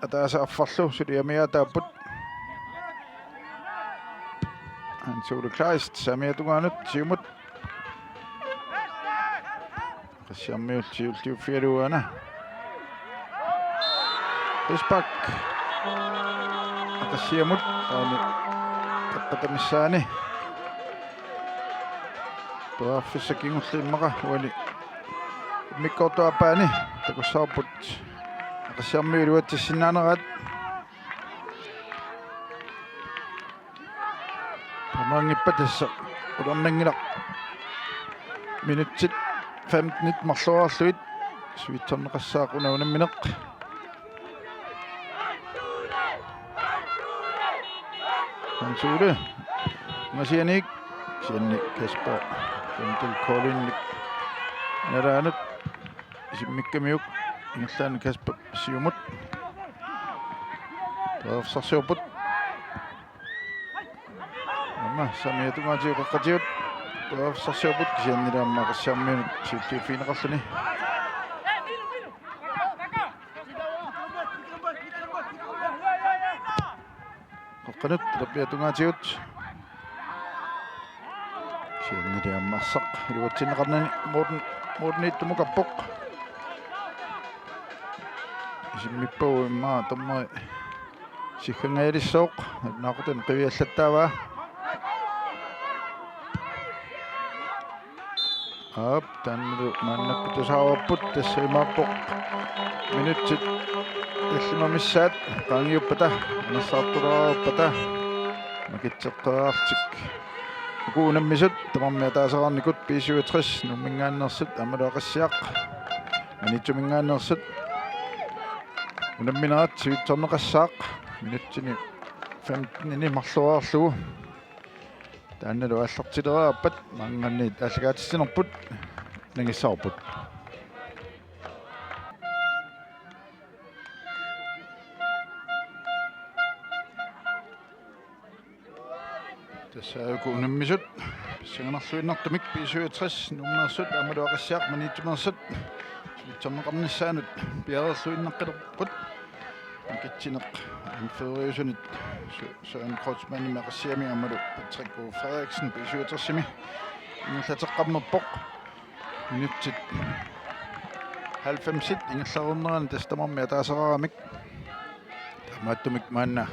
ataaseq affarlu suli amigaataapput. Hans Ole Kleist saamiata tungaanut siumut. Aqissiarmiut siulliuffigalugu una. Frispark Aqissiamut, taanna tappata missaani. Periarfissaq kingulleq immaqa uani immikkoortup aappaani takussavarput Aqissiarmiut iluatsissinnaaneraat. Taamaanngippat tassa qularnanngilaq. Minutsit femtenit marloriarlugit sivitsorneqassaaq una unammineq. Hans Ole. Masianik. Kisianni Kasper Kondel Kolinnik nalaanut isimmikkamiuk ingerlaannaq Kasper siumut. Periarfissarsiorput. Aamma saamiata tungaatigut qeqqatigut periarfissarsiorput, kisiannili aamma Aqissiarmiunut siulliuffigineqarluni. Qeqqanut talerpiata tungaatigut. Kisiannili aamma arsaq iluatsinneqarnani Morten, Morten Ittumukappoq. Isimmippagu immaqa dommeri sigganngajalissaaq, naaqutani qiviallattaavaa. Aap, taannalu maannakkut tusaavarput, tassa imaappoq minutsit tallimat missaat qaangiuppata, anersaartulaaruppata, makitseqqeriarlutik uku unammisut, tamarmik ataaseqarnikut B syvogtres Nuumminngaanneersut aammalu Aqissiaq Maniitsuminngaanneersut unamminerat sivitsorneqassaaq minutsini femtenini marloriarlugu. Taannalu aallartilereerpat maanngaanniit aallakaatitsinerput nangissavarput. Tassa uku unammisut pissanganarluinnartumik B syvogtres Nuummeersut aammalu Aqissiaq Maniitsumeersut sivitsorneqarnissaanut piareerluinnaqqilerput. Makitsineq anføreriusunit Sø-, Søren Kreutzmannimik Aqissiami aammalu Patrick K. Frederiksen B syvogtresimi ingerlateqqammerpoq. Minutsit halvfemsit ingerlareernerani tassa tamarmik ataaseqaramik. Taamaattumik maanna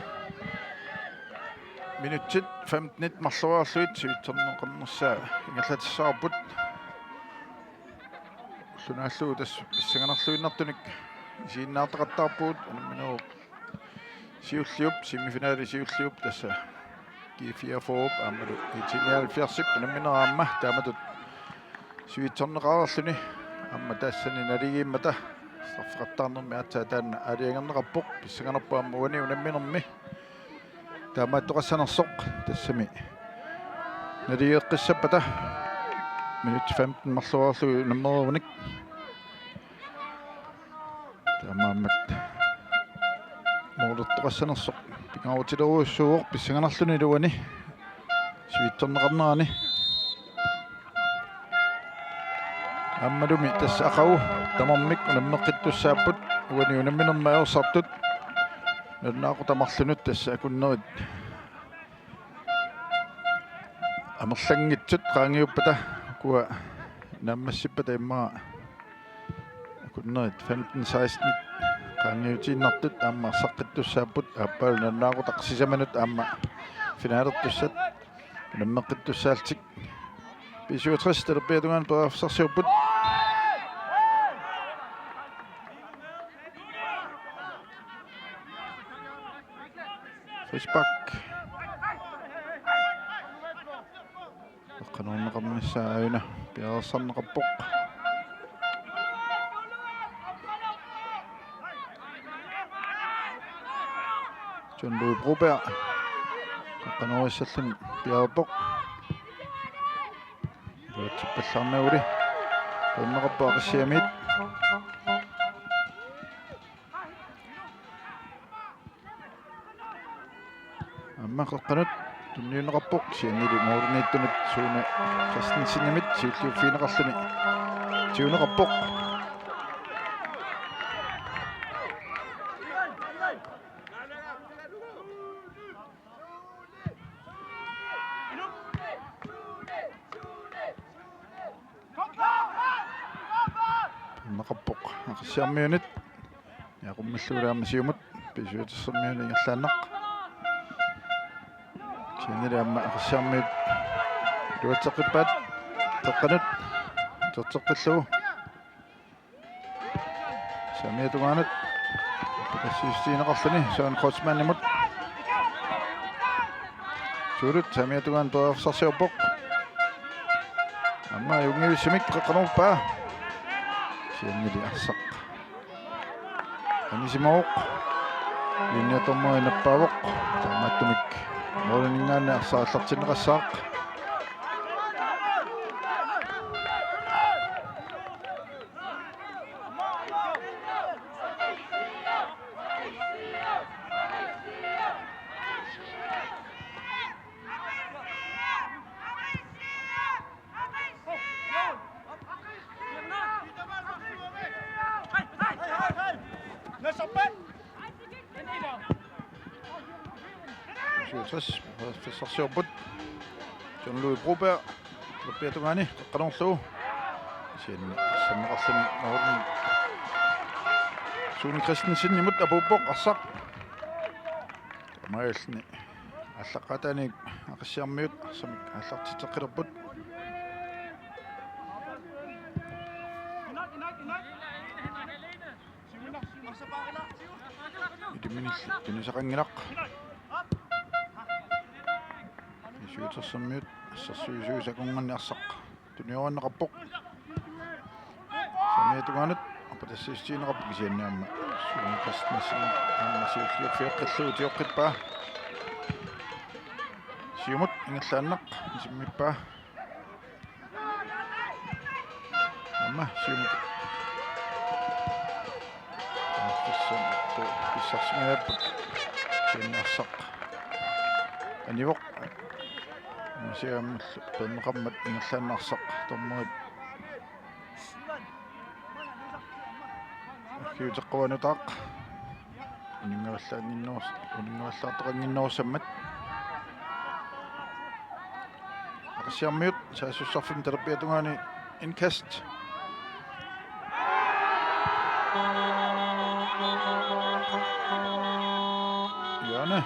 minutsit femtenit marloriarlugit sivitsorneqarnissaa ingerlatissavarput. Ulloq naallugu tassa pissanganarluinnartunik isiginnaartaqattaarpugut, unamminerup siulliup, semifinali siulliup tassa G fireogfyrre aammalu IT nioghalvfjerds unammineq aamma taamatut sivitsorneqareerluni aamma tassani naligiimmata straffeqattaarnermi aatsaat taanna aalajangerneqarpoq, pissanganarpoq aamma uani unamminermi. taamaattoqassanersoq tassami naligeqqissappata minutsit femten marloriarlugu unammereerunik. Taamaammat målertoqassanersoq pingaarutilerujussuuvoq pissanganarluni iluani sivitsorneqarnerani. Aammalumi tassa aqagu tamarmik unammeqqittussaapput, uani unamminermi ajorsartut. Nalunaaqutaq marlunut tassa akunnerit amerlanngitsut qaangiuppata, ukua naammassippata immaqa akunnerit femten seksten qaangiutiinnartut aamma arsaqqittussaapput, aappaalu nalunaaqutaq sisamanut aamma finalertussat unammeqqittussaallutik. B syvogtres talerpiata tungaanut periarfissarsiorput. Frispark. Eqqanuunneqarnissaa aajuna piareersarneqarpoq. John Louis Broberg. Eqqanuerissalluni piareerpoq. Iluatsippallaarnaguli. Peerneqarpoq Aqissiamiit. Aamma qeqqanut tunniunneqarpoq, kisiannili målimiittunut Sune Christensenimit siulliuffigineqarluni tiguneqarpoq. Peerneqarpoq Aqissiarmiunit. Niaqummillugu aamma siumut B syvogtresermiunit ingerlaannaq. Kisiannili aamma Aqissiarmiut iluatseqqippaat. Qeqqanut iluatseqqillugu. Saamiata tungaanut. Passiissutigineqarluni Søren Kreutzmannimut. Suulut saamiata tungaanut periarfissarsiorpoq. Aamma ajunngivissumik qeqqanoorpaa. Kisiannili arsaq anisimavoq. Linjedommeri nappaavoq. Taamaattumik måliminngaanniit arsaq aallartinneqassaaq. Syvogtres, fissarsiorput. John Louis Broberg, talerpiata tungaani, qeqqanoorlugu. Kisianni, arsammeqarluni, Morten. Sune Christensenimut apuuppoq, arsaq. Taamaalilluni. Aallaqqaataaniit Aqissiarmiut, arsamik aallartitseqqilerput. Iliminillu tunisaqanngilaq. B syvogtresermiut assersuisuisa akornanni arsaq tuniorunneqarpoq. Saamiata tungaanut apatassassutigineqarpoq kisianni aamma Sune Christensen aamma siulliuffigeqqillugu tioqqippaa. Siumut ingerlaannaq isimmippaa. Aamma siumut. Pissarsingaapput. Kisianni arsaq anivoq. Aamma siaammallu peerneqarmat ingerlaannaq arsaq dommerit aggiuteqquanutaaq. Uninngavallaannginnerus-, uninngavallaartoqannginnerussammat. Aqissiarmiut saassussarfimmi talerpiata tungaani indkast. Hjørne.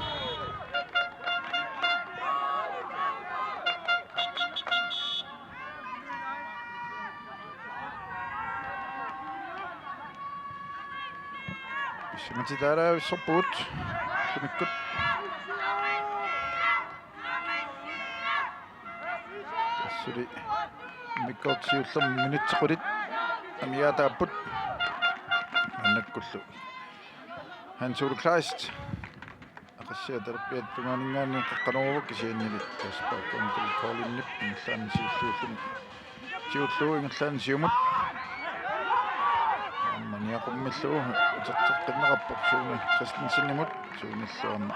Pissangatitaalaavissorpugut. Sumikkut. Tassuli immikkoortoq siullermik minutsit qulit amigaataapput. Maannakkullu Hans Ole Kleist. Aaqqissia talerpiata tungaaninngaanniit qeqqanooruvoq, kisiannili frispark until Kolinip ingerlaannaq siulliulluni. Siulliu ingerlaannaq siumut. Aamma niaqummillugu uterteqqinneqarpoq Sune Christensenimut, Sunellu aamma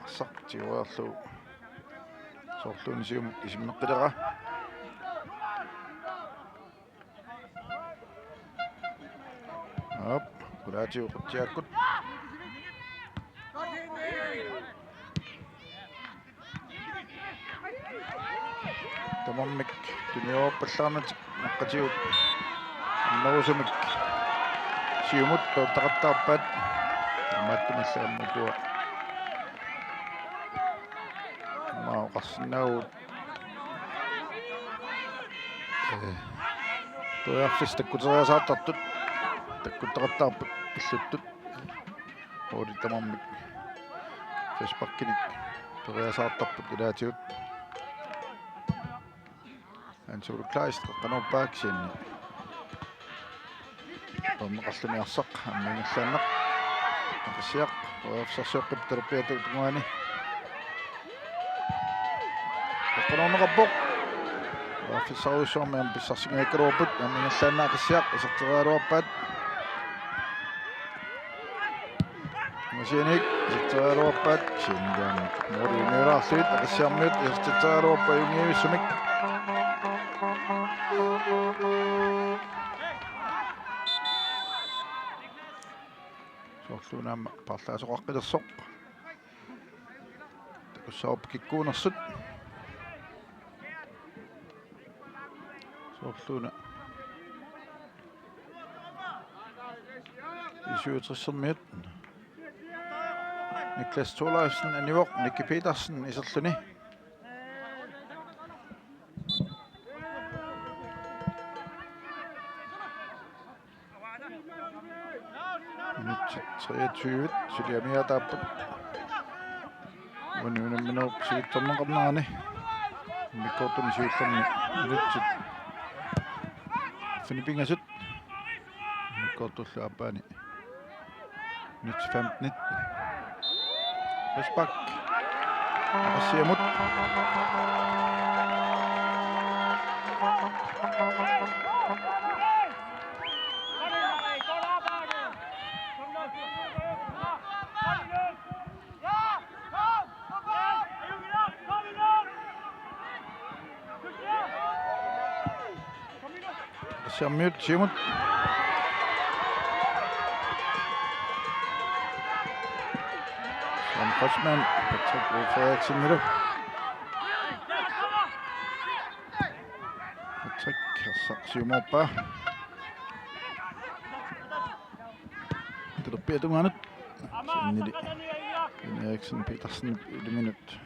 arsaq tigoriarlugu soorluuna siumut isummeqqilera. Aap, qulaatigut qutsiakkut. Tamarmik tuniorpallaarnatik naqqatigut annerusumik siumut toortaqattaarpaat. Taamaattumillu aamma ukua aamma oqarsinnaavugut. Ee, periarfissat takkuteriasaartartut takkuttaqattaarput pilluttut. Uurit tamarmik frisparkinik periasaartarput ilaatigut. Hans Ole Kleist qeqqanoorpaa, kisianni Tommeqarluni arsaq aamma ingerlaannaq. Aqissiaq periarfissarsioqqipput talerpiata tungaani. Qeqqanoorneqarpoq. Periarfissarujussuarmik aamma pissarsinngikkaluarput, aamma ingerlaannaq Aqissiaq iserteriaraluarpaat. Masianik iserteriaraluarpaat, kisianni aamma mooriuniulaarlutik Aqissiarmiut iserteriaraluarpaat ajunngivissumik. Soorluuna aamma paarlaasoqaqqilersoq. Takussavarput kikkuunersut. Soorluuna B syvogtressermiut Niklas Thorleifsen anivoq, Nicky Petersen iserluni. Minutsit treogtyve, suli amigaataapput. Uani unamminerup siuttorneqarnerani. Immikkoortuni siullerni minutsit arfineq-pingasut. Immikkoortorlu aappaani minutsit femten. Frispark. Aqissiamut. Aqissiarmiut siumut. Sam Kreutzmann, Patrick Ulf Eriksenilu. Patrick, arsaq siumoorpaa. Talerpiata tungaanut. Kisiannili Eriksen Petersen iliminut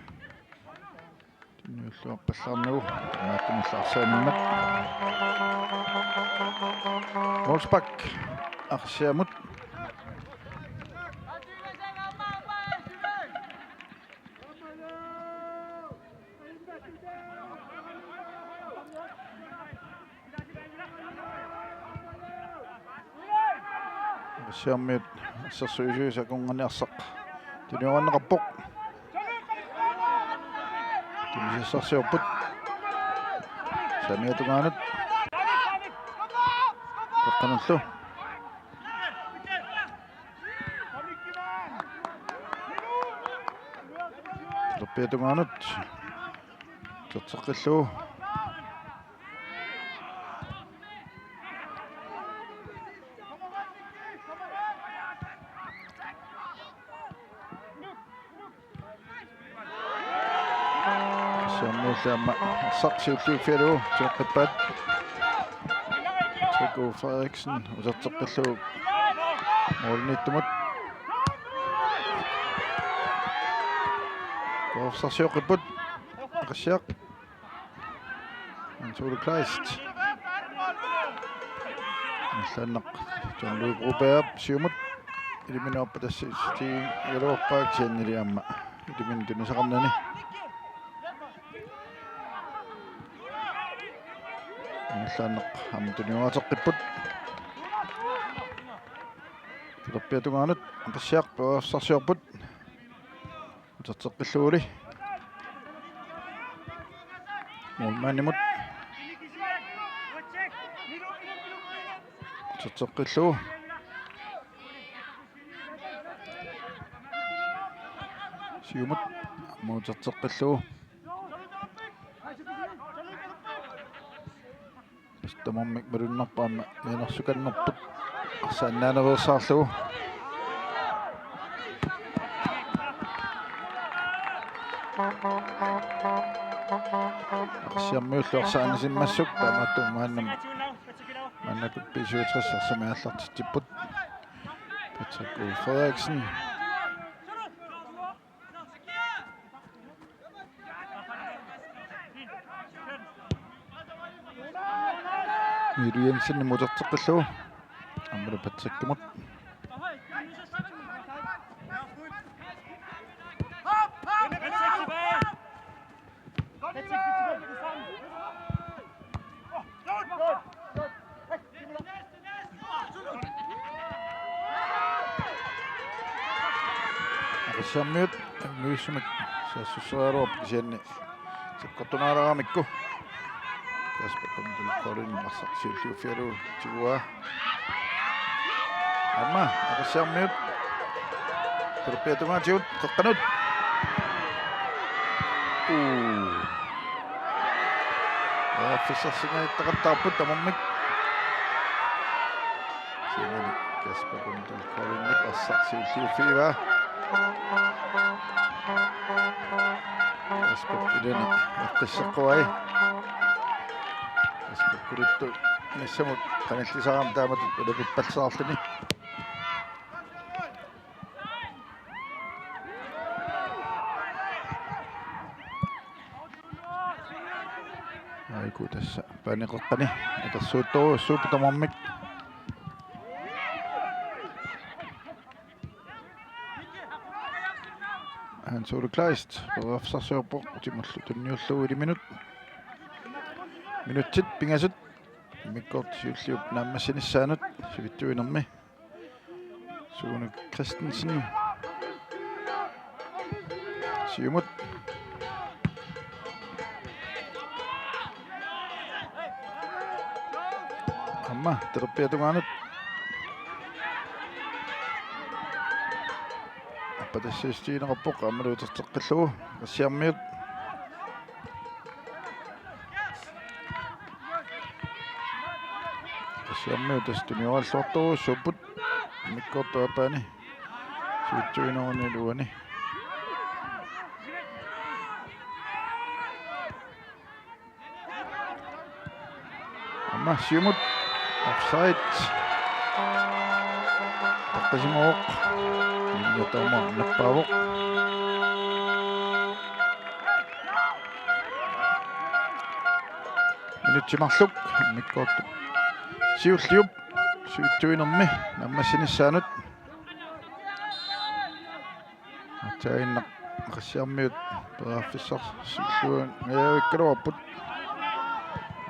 tunniulluarpallaarnagu. Taamaattumillu arsaanimmat. Wolfsbak, Aqissiamut. Aqissiarmiut assersuisuisa akornanni arsaq tuniorneqarpoq. Tunisassarsiorput. Saamiata tungaanut. Qeqqanullu. Talerpiata tungaanut. Uterteqqillugu. Aqissiarmiullu aamma arsaq siulliuffigalugu tioqqippaat. Patrick Ulf Eriksen uterteqqillugu målimiittumut. Periarfissarsioqqipput Aqissiaq. Hans Ole Kleist. Ingerlaannaq John Louis Broberg siumut. Iliminut aappatassi Stig Eloorpaak, kisiannili aamma iliminut tunisaqarnani. Ingerlaannaq aamma tunioraateqqipput. Talerpiata tungaanut Aqissiaq periarfissarsiorput. Uterteqqilluguli. Målmandimut. Uterteqqillugu. Siumut. Aamma uterteqqillugu. Tamarmik malunnarpoq aamma mianersukannerput. Arsaq annaanereersaarlugu. Aqqarsiarmiullu arsaq anisimmassuk taamaattumik maannamut. Maannakkut B syvogtres arsamik aallartitsipput. Patrick O. Frederiksen. Miilu Jensen uterteqqillugu. Aammalu Patrickimut. Aqqarsiarmiut anguisumik saassusseriaraluarput kisianni sakkortunaalaaramikku. Kasper Kondel Kolding arsaq siulliuffigalugu tiguaa. Aamma Aqqarsiarmiut. Talerpiata tungaatigut qeqqanut. Uu. Periarfissarsingajattaqattaarput tamarmik. Kisianni Kasper Kondel Koldingip arsaq siulliuffigivaa. Kasper ilani eqqisseqquai. Kasper kulittu missamut qanillisarami taamatut ulapippalsaarluni. Aiku tassa paaniqeqqani akersuuttorujussuupput tamarmik. Hans Ole Kleist periarfissarsiorpoq utimullu tunniullugu iliminut. Minutsit pingasut immikkoortoq siulliup naammassinissaanut sivitsuinermi. Sune Christensen. Siumut. Aamma talerpiata tungaanut. Appatassiissutigineqarpoq aammalu uterteqqillugu Aqqarsiarmiut. Aqqarsiarmiut tassa tunioralluartorujussuupput immikkoortup aappaani sivitsuinerunili uani. Aamma siumut offside. Taqqasimavoq. Linjataama nappaavoq. Minutsit marluk immikkoortoq siulliup sivitsuinermi naammassinissaanut. Aatsaannaq Aqqarsiarmiut periarfissarsiorlugu najaavikkaluarput.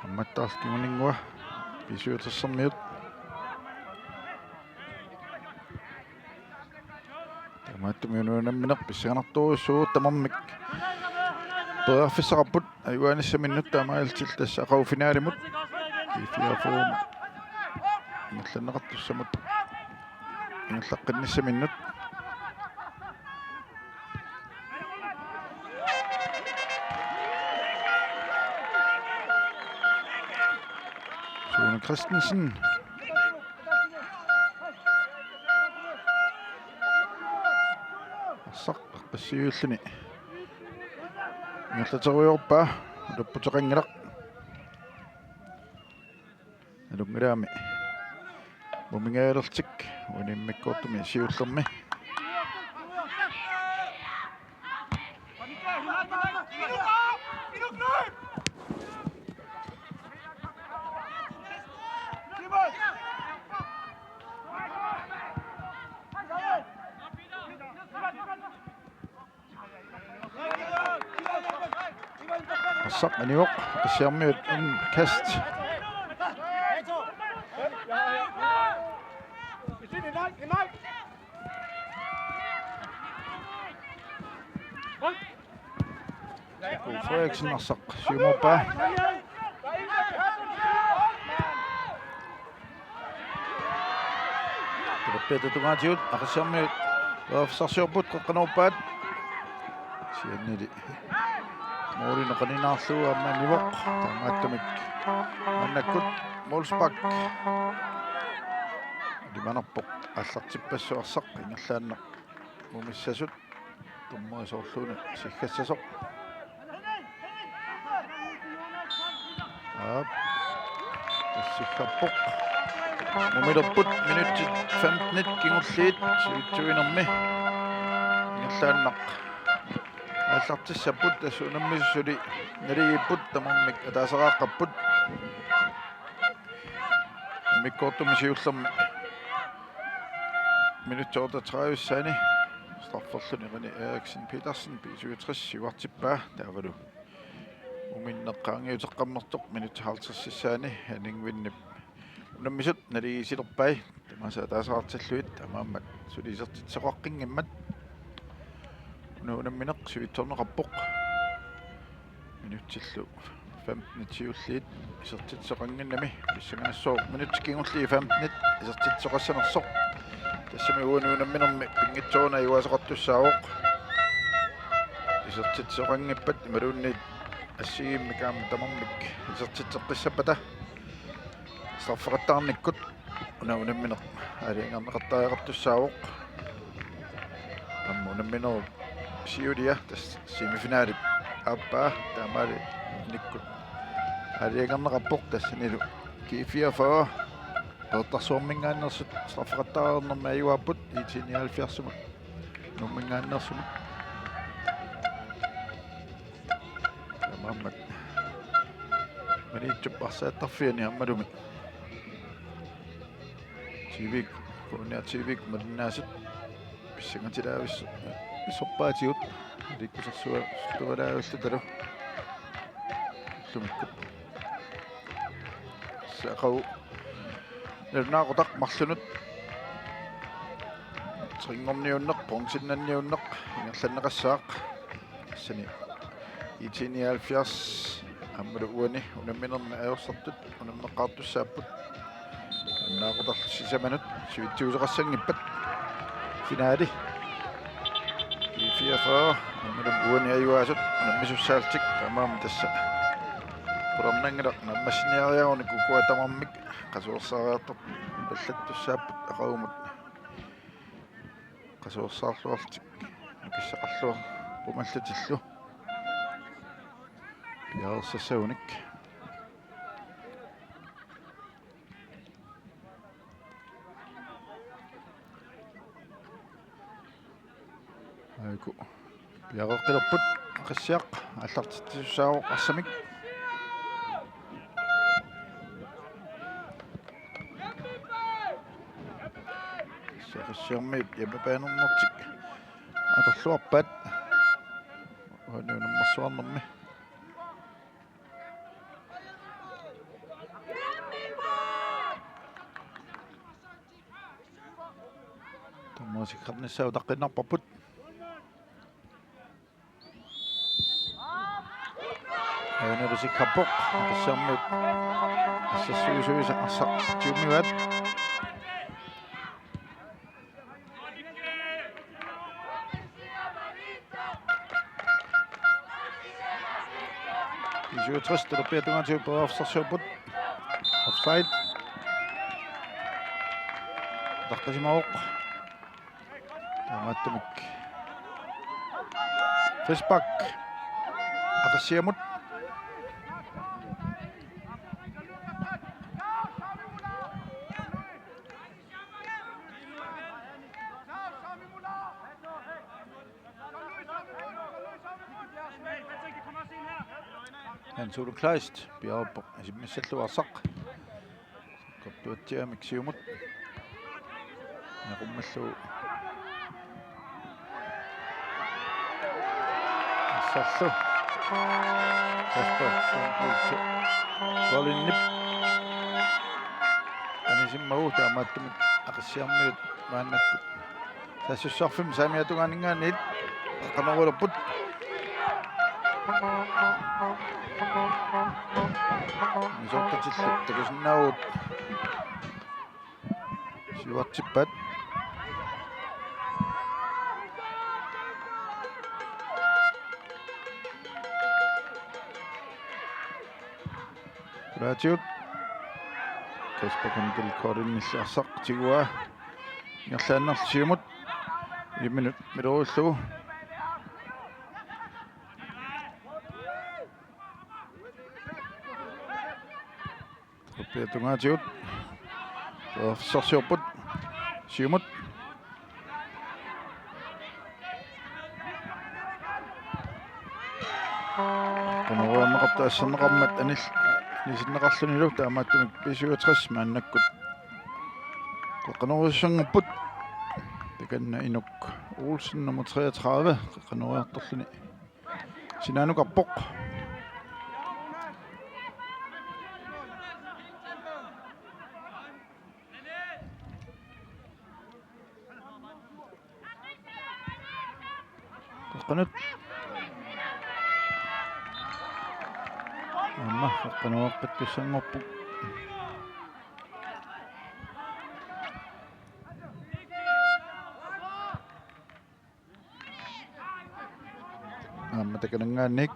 Ammattaarlu kinguninngua B syvogtressermiut. Taamaattumik unammineq pissanganartorujussuuvoq tamarmik. Periarfissaqarput ajugaanissaminnut taamaalillutik tassa aqagu finalimut. G fireogfyrre ingerlanneqartussamut ingerlaqqinnissaminnut. Sune Christensen. Arsaq eqqissiviulluni ingerlaterujoorpaa, ulapputeqanngilaq. Nalunngilaami mumingajalertik uani immikkoortumi siullermi. Arsaq anivoq, Aqqarsiarmiut indkast. Aqqarsiarmiut indkast. Frederiksen arsaq siumuuppaa. Talerpiata tungaatigut Aqissiarmiut periarfissarsiorput, qeqqanuuppaat. Kisiannili mooli noqaninaarlugu aamma nivoq. Taamaattumik maannakkut målspark. Ilimanarpoq aallartippassuarsaq ingerlaannaq mumissasut. Tummerisoorluuna siggassasoq. Aap. Tassiggarpoq. Mumilerput minutsit femtenit kingulliit sivitsuinermi. Ingerlaannaq aallartissapput, tassa unammisut suli naligiipput, tamarmik ataaseqaaqqapput. Immikkoortumi siullermi minutsit otteogtredive-ssaani strafferluni René Eriksen Petersen, B syvogtres, siuartippaa, taavalu muminneq qaangiuteqqammersoq minutsit halvtreds-issaani Henning Vindip unammisut naligiissilerpai. Tamaasa ataaseqartillugit taamaammat suli isertitsisoqaqqinngimmata. Una unammineq sivitsorneqarpoq. Minutsillu femtenit siulliit isertitsisoqannginnami pissanganassaaq, minutsit kingulliit femtenit isertitsisoqassanersoq. Tassami uani unamminermi pinngitsooruna ajugaasaqartussaavoq. Isertitsisoqanngippat imaluunniit assigiimmik aamma tamarmik isertitseqqissappata straffeqattaarnikkut una unammineq aalajangerneqartariaqartussaavoq. Aamma unamminerup siulia tassa semifinalip aappaa taamaaliornikkut aalajangerneqarpoq, tassanilu G fireogfyrre Qeqertarsuarminngaanneersut straffeqattaareernermi ajugaapput, IT nioghalvfjerdsimut Nuumminngaanneersumut. Taamaammat Maniitsup arsaattarfiani aammalumi T V-k, K N R T V-k malinnaasut pissangatilaavissorpaatigut, aliikkusersuartualaavillutalu ullumikkut. Saaqau nalunaaqutaq marlunut trinngorniunneq, bronzennanniunneq ingerlanneqassaaq. Tassani IT nioghalvfjerds aammalu uani unamminermi ajorsartut unammeqqaartussaapput. Nalunaaqutarlu sisamanut sivitsuuseqassanngippat. Finale. G fireogfyrre aammalu uani ajugaasut unammisussaallutik, taamaammat tassa pularnanngilaq naammassiniariarunik ukua tamarmik qasuersaariartorpallattussaapput aqagumut. Qasuersaarluarlutik nukissaqarluarpummallatillu piareersassagunik. Aajuku piareeqqilerput, Aqissiaq aallartitsisussaavoq arsamik. Aqissiarmiut hjemmebane-rnertik atorluarpaat uani unammersuarnermi. Tamarmik sikkarnissaat utaqqiinnarparput. Aajuna sikkarpoq, Aqissiarmiut assersuisuisa arsaq tiumivaat. B syvogtres talerpiata tungaatigut periarfissarsiorput. Offside. Utaqqisimavoq. Taamaattumik frispark Aqissiamut. Hans Ole Kleist piareerpoq isimmissallugu arsaq. Sakkortuatsiaamik siumut. Naqummallu. Arsarlu. Kasper Sandbøl Kolinip anisimmagu, taamaattumik Aqissiarmiut maannakkut saassussisarfimmi saamiata tungaaninngaanniit qeqqanoorulerput. Isortatillu takusinnaavugut. Siuartippaat. Raatiut. Kasper Kundel Korinilli arsaq tiguaa. Ingerlaannarlu siumut. Minut milerullugu. Rupia tungaatigut. Periarfissarsiorput. Siumut. Qanoruarneqarta asserneqarmat anil-, anisinneqarlunilu taamaattumik B syvogtres maannakkut qeqqanoorujussuanngorput. Takanna Inuk Olsen nummer treogtredive qeqqanooriartorluni sinaanukarpoq. Qeqqanut. Aamma qeqqanooraqqiittussanngorput. Aamma takananngaanniit.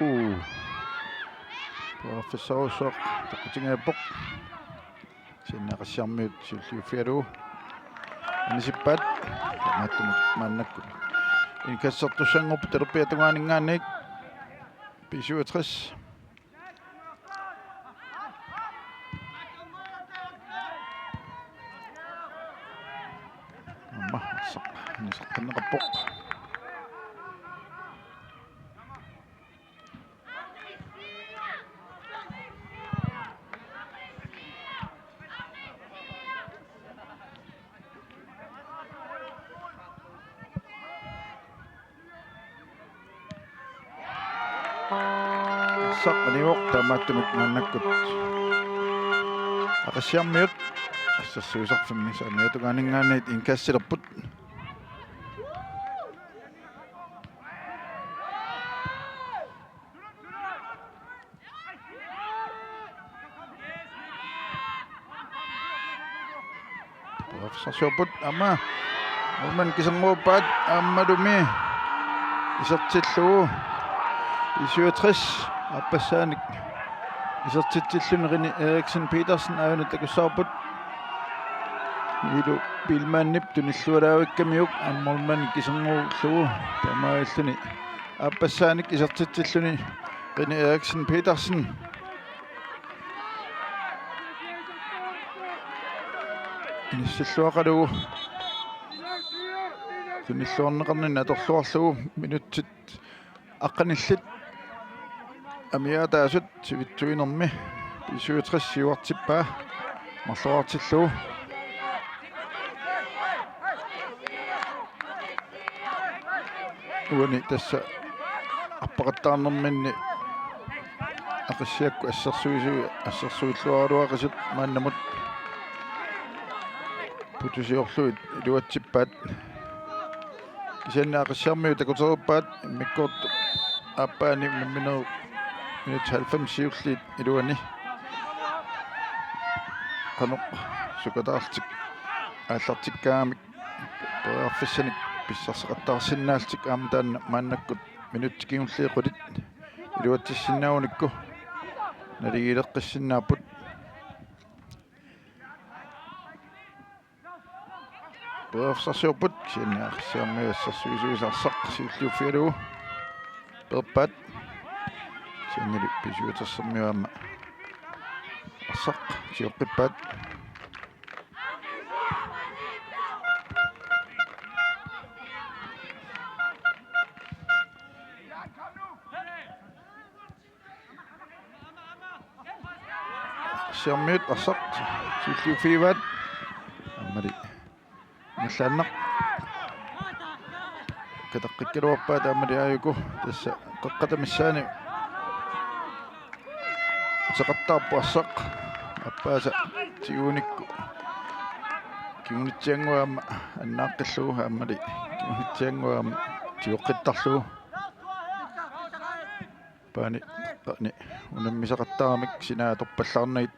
Uu. Periarfissarujussuaq taqutingaappoq. Kisianni Aqissiarmiut siulliuffigalugu anisippaat. Taamaattumik maannakkut indkastertussanngorput talerpiata tungaaninngaanniit. B syvogtres. Aamma arsaq aniseqqinneqarpoq. Arsaq anivoq, taamaattumik maannakkut Aqissiarmiut assersuisarfimmi saamiata tungaaninngaanniit indkastilerput. Periarfissarsiorput aamma. Målmand kiserngorpaat aammalumi isertillugu. B syvogtres aappassaanik isertitsilluni René Eriksen Petersen aajuna takussavarput. Ilu Biilmannip tunillualaavikkamiuk aamma målmand kiserngoruullugu taamaalilluni aappassaanik isertitsilluni René Eriksen Petersen. Inissilluaqalugu tunilluarneqarninni atorluarlugu minutsit aqqanillit amigaataasut sivitsuinermi B syvogtres siuartippaa marloriartillugu. Uani tassa arpaqattaarnerminni Aqissiakkut assersuisui-, assersuilluaraluaqisut maannamut putusiorlugit iluatsippaat. Kisianni Aqissiarmiut takutereerpaat immikkoortoq aappaani unamminerup minutsit halvfems siulliit iluani. Qanoq sukataarlutik aallartikkaangamik periarfissanik pissarsaqattaarsinnaallutik aamma taanna maannakkut minutsit kingulliit qulit iluatsissinnaagunikku naligiileqqissinnaapput. Periarfissarsiorput, kisianni Aqissiarmiut assersuisuisa arsaq siulliuffigalugu peerpaat. Kisiannili B syvogtres-ermiut aamma arsaq tioqqippaat. Aqissiarmiut arsaq siulliuffigivaat. Aammali ingerlaannaq. Kataqqikkaluarpaat aammali aajuku tassa qeqqata missaani Seqattaarpoq arsaq. Appaasa tigunikku. Kingunitsiannguaq aamma annaaqqillugu aammali. Kingunitsiannguaq aamma tigoqqittarlugu. Paani, paani. Unammisaqattaarmik sinaat atorpallaarnagit.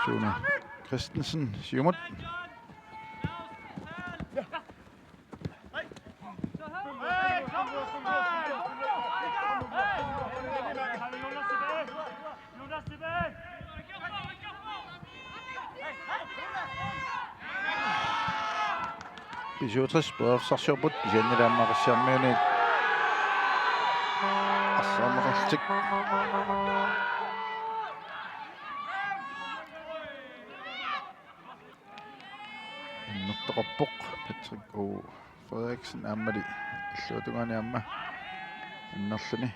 Sune Christensen, siumut. B syvogtres periarfissarsiorput, kisianni aamma Aqissiarmiunit arsaarneqarlutik. Annertoqarpoq Patrick O. Frederiksen aammali illuatungaani aamma annerluni.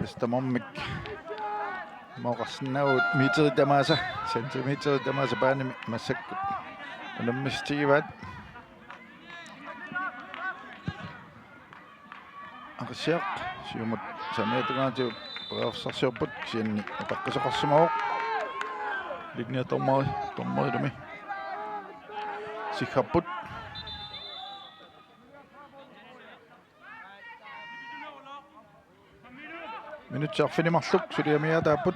Tassa tamarmik mooqarsinnaavugut meterit tamaasa, centimeterit tamaasa paanimi massakkut unammissutigivaat. Aqissiaq siumut saamiata tungaatigut periarfissarsiorput, kisianni utaqqisoqarsimavoq. Linjedommeri, dommerilumi siggarput. Minutsit arfineq-marluk suli amigaataapput.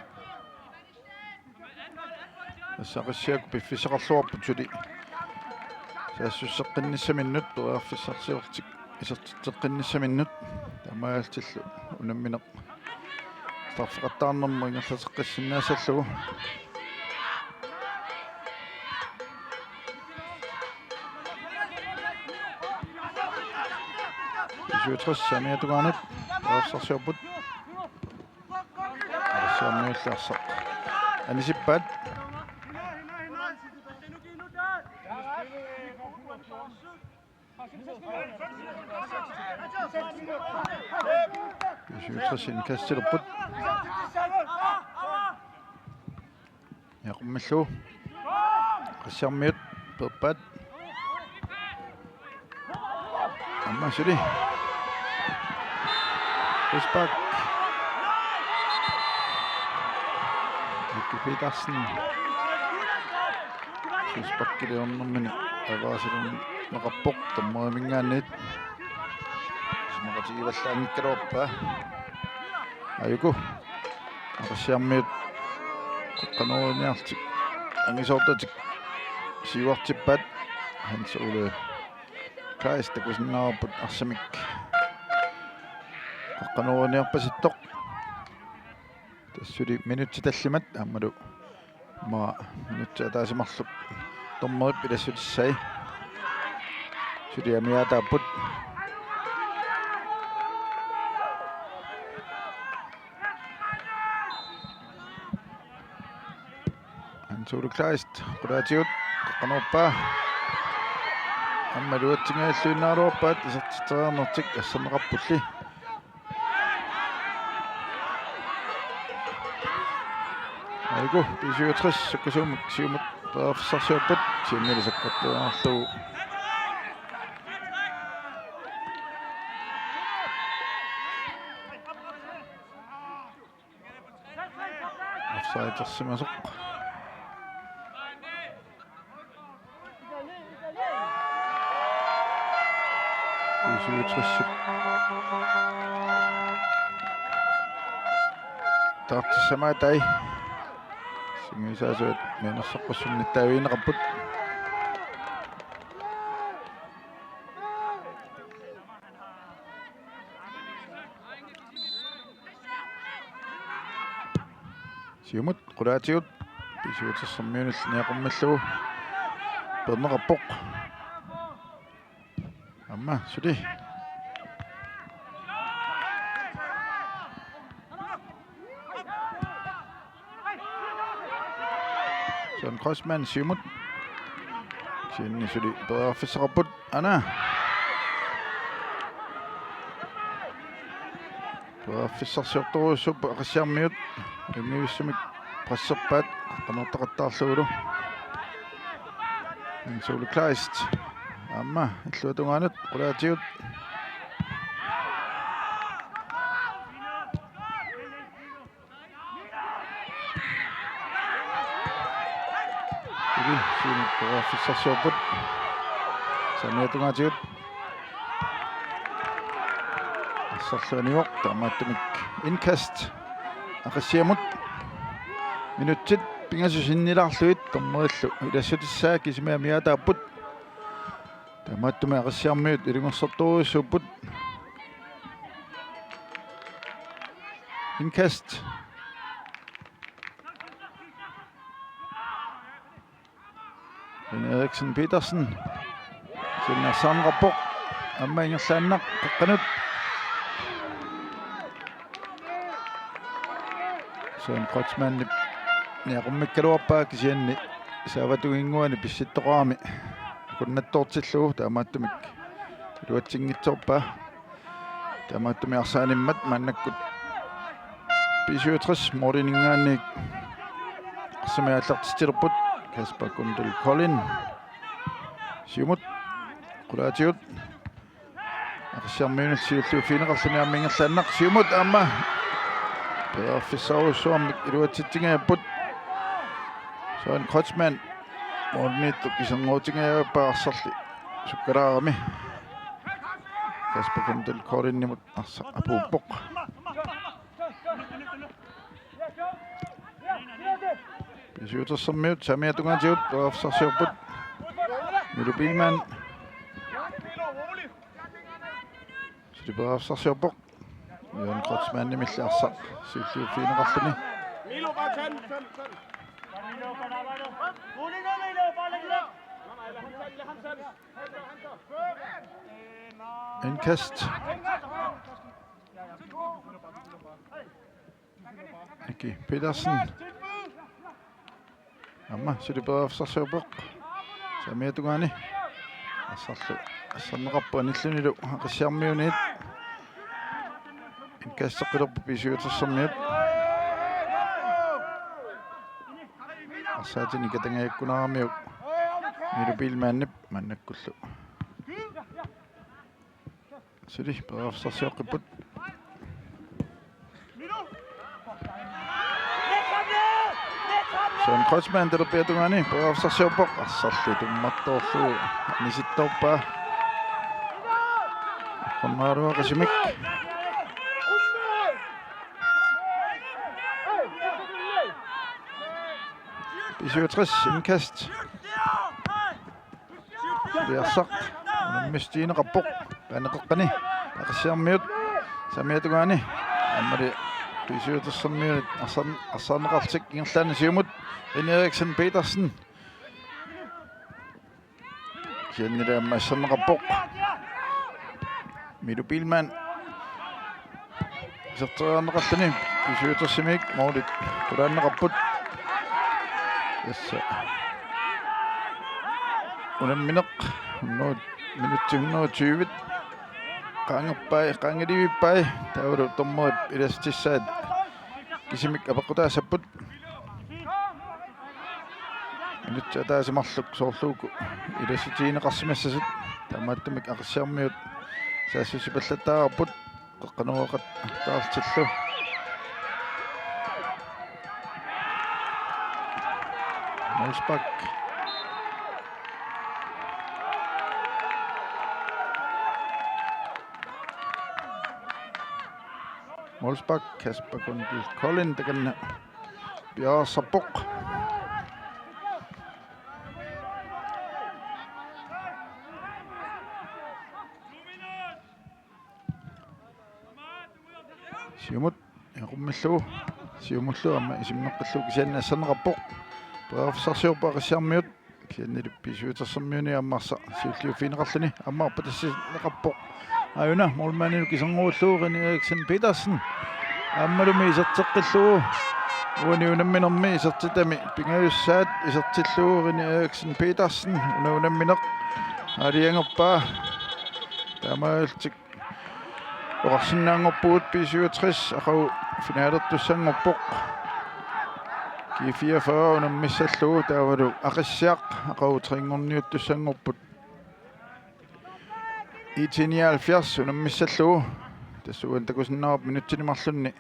Tassa Aqissiaq piffissaqarluarput suli saassusseqqinnissaminnut, periarfissarsiorlutik isertitseqqinnissaminnut. Taamaalillutillu unammineq straffeqattaarnermut ingerlateqqissinnaassallugu. B syvogtres saamiata tungaanut periarfissarsiorput. Aqissiarmiullu arsaq anisippaat. B syvogtres indkastilerput. Niaqqummillugu. Aqissiarmiut peerpaat. Aamma suli. Frispark. Miki Petersen. Frisparkiliornermini avaasiluneqarpoq dommeriminngaanniit. Isumaqatigivallaanngikkaluarpaa. Aajuku. Aqissiarmiut qaqqanuuniarlutik angisoortatik siuartippaat. Hans Ole Kleist takusinnaavarput arsamik qaqqanuuniarpasittoq. Tassa suli minutsit tallimat aammalu aamma minutsit ataaseq marluk dommerip ilassutissai. Suli amigaataapput. Hans Ole Kleist qulaatigut qaqqanuppaa. Aamma iluatsinngilluinnaruarpaat isertitseriarnertik asserneqarpulli. Aajuku B syvogtres sukkasuumik siumut periarfissarsiorput, kisiannili sakkortuaannarlugu. Offsidersimasoq. B syvogtres. Taartissamaattai. Sungiusaasuat mianersoqqussummik nittaavigineqarput. Siumut qulaatigut B syvogtres-ermiunillu niaqqummillugu peerneqarpoq. Aamma suli. Søren Kreutzmann siumut. Kisianni suli periarfissaqarput. Aana. Periarfissarsiortorujussuupput Aqissiarmiut. Ringivissamik presserpaat qanortaqattaarlugulu. Jens Ole Kleist. Aamma illuatungaanut qulaatigut. Suli siumut periarfissarsiorput. Saamiatungaatigut. Arsarlu anivoq, taamaattumik indkast Aqissiamut. Minutsit pingasut sinnilaarlugit dommerillu ilassutissaa, kisimi amigaataapput. Taamaattumik Aqissiarmiut ilungersortorujussuupput. Indkast. René Eriksen Petersen. Kisianni arsaarneqarpoq. Aamma ingerlaannaq qeqqanut. Søren Kreutzmannip niaqummikkaluarpaa, kisianni saavatunnguani pissittoqarami akunnattoortillugu, taamaattumik iluatsinngitsoorpaa. Taamaattumik arsaanimmat maannakkut B syvogtres måliminngaanniit arsamik aallartitsilerput. Kasper Kundal Kolding. Siumut. Qulaatigut. Aqissiarmiunut siulliuffigineqarluni aamma ingerlaannaq. Siumut aamma periarfissarujussuarmik iluatsitsingajapput. Søren Kreutzmann målimiittut iserngootingajappaa, arsarli sukkalaarami. Kasper Kundal Koldingimut arsaq apuuppoq. B syvogtresimiut saamiatungaatigut periarfissarsiorput. Milo Biilmann. Suli periarfissarsiorpoq. Søren Kreutzmannimilli arsaq siulliuffigineqarluni. Indkast. Aki Petersen. Aamma suli periarfissarsiorpoq. Saamiatungaani. Arsarlu arsarneqarpoq anillunilu Aqissiarmiuniit. Indkasteqqilerput B syvogtresimiut. Arsaatinik katangajakkunaramiuk Milo Biilmannip maannakkullu. Suli periarfissarsioqqipput. Søren Kreutzmann talerpiatungaani periarfissarsiorpoq, arsarlu tummartoorlugu anisittoorpaa. Qunnaruaqisumik. B syvogtres indkast. Piarsaq. Unammissuteqarpoq. Paneqeqqani. Aqissiarmiut. Saamiatungaani. Aammali B syvogtresimiut. Arsar-, arsaarneqarlutik ingerlaannaq siumut. René Eriksen Petersen. Kisiannili aamma arsarneqarpoq. Milo Biilmann. Iserteriarneqarluni B syvogtresimiit målit tulaanneqarput. Tassa unammineq hundrede, minutsit hundrede og tyve. Qaangerpai, qaangerivippai, taavalu dommerip ilassutissaat kisimik apeqqutaassapput. Minutsit ataaseq marluk soorlu uku ilassutigineqarsimassasut, taamaattumik Aqissiarmiut saassussipallattaarput, qeqqanooqattaartillu. Molsbak. Molsbak, Kasper Kundal Kolding takanna piareersarpoq. Siumut niaqummillugu, siumullu aamma isimmeqqillugu kisianni arsarneqarpoq. Periarfissarsiorput Aqissiarmiut. Kisiannili B syvogtresimiuni aamma arsaq siulliuffigineqarluni aamma arpatassineqarpoq. Aajuna målmandilu kisernguullugu René Eriksen Petersen. Aammalumi iserteqqillugu. Uani unamminermi isertitami pingajussaat isertillugu René Eriksen Petersen. Una unammineq aalajangerpaa. Taamaalillutik Oqarsinnaanngorpugut B syvogtres aqagu finalertussanngorpoq. G fireogfyrre unammissallugu taavalu Aqissiaq aqagu treingorniuttussanngorput. I T nioghalvfjerds unammissallugu. Tassa uani takusinnaavarput minutsini marlunni.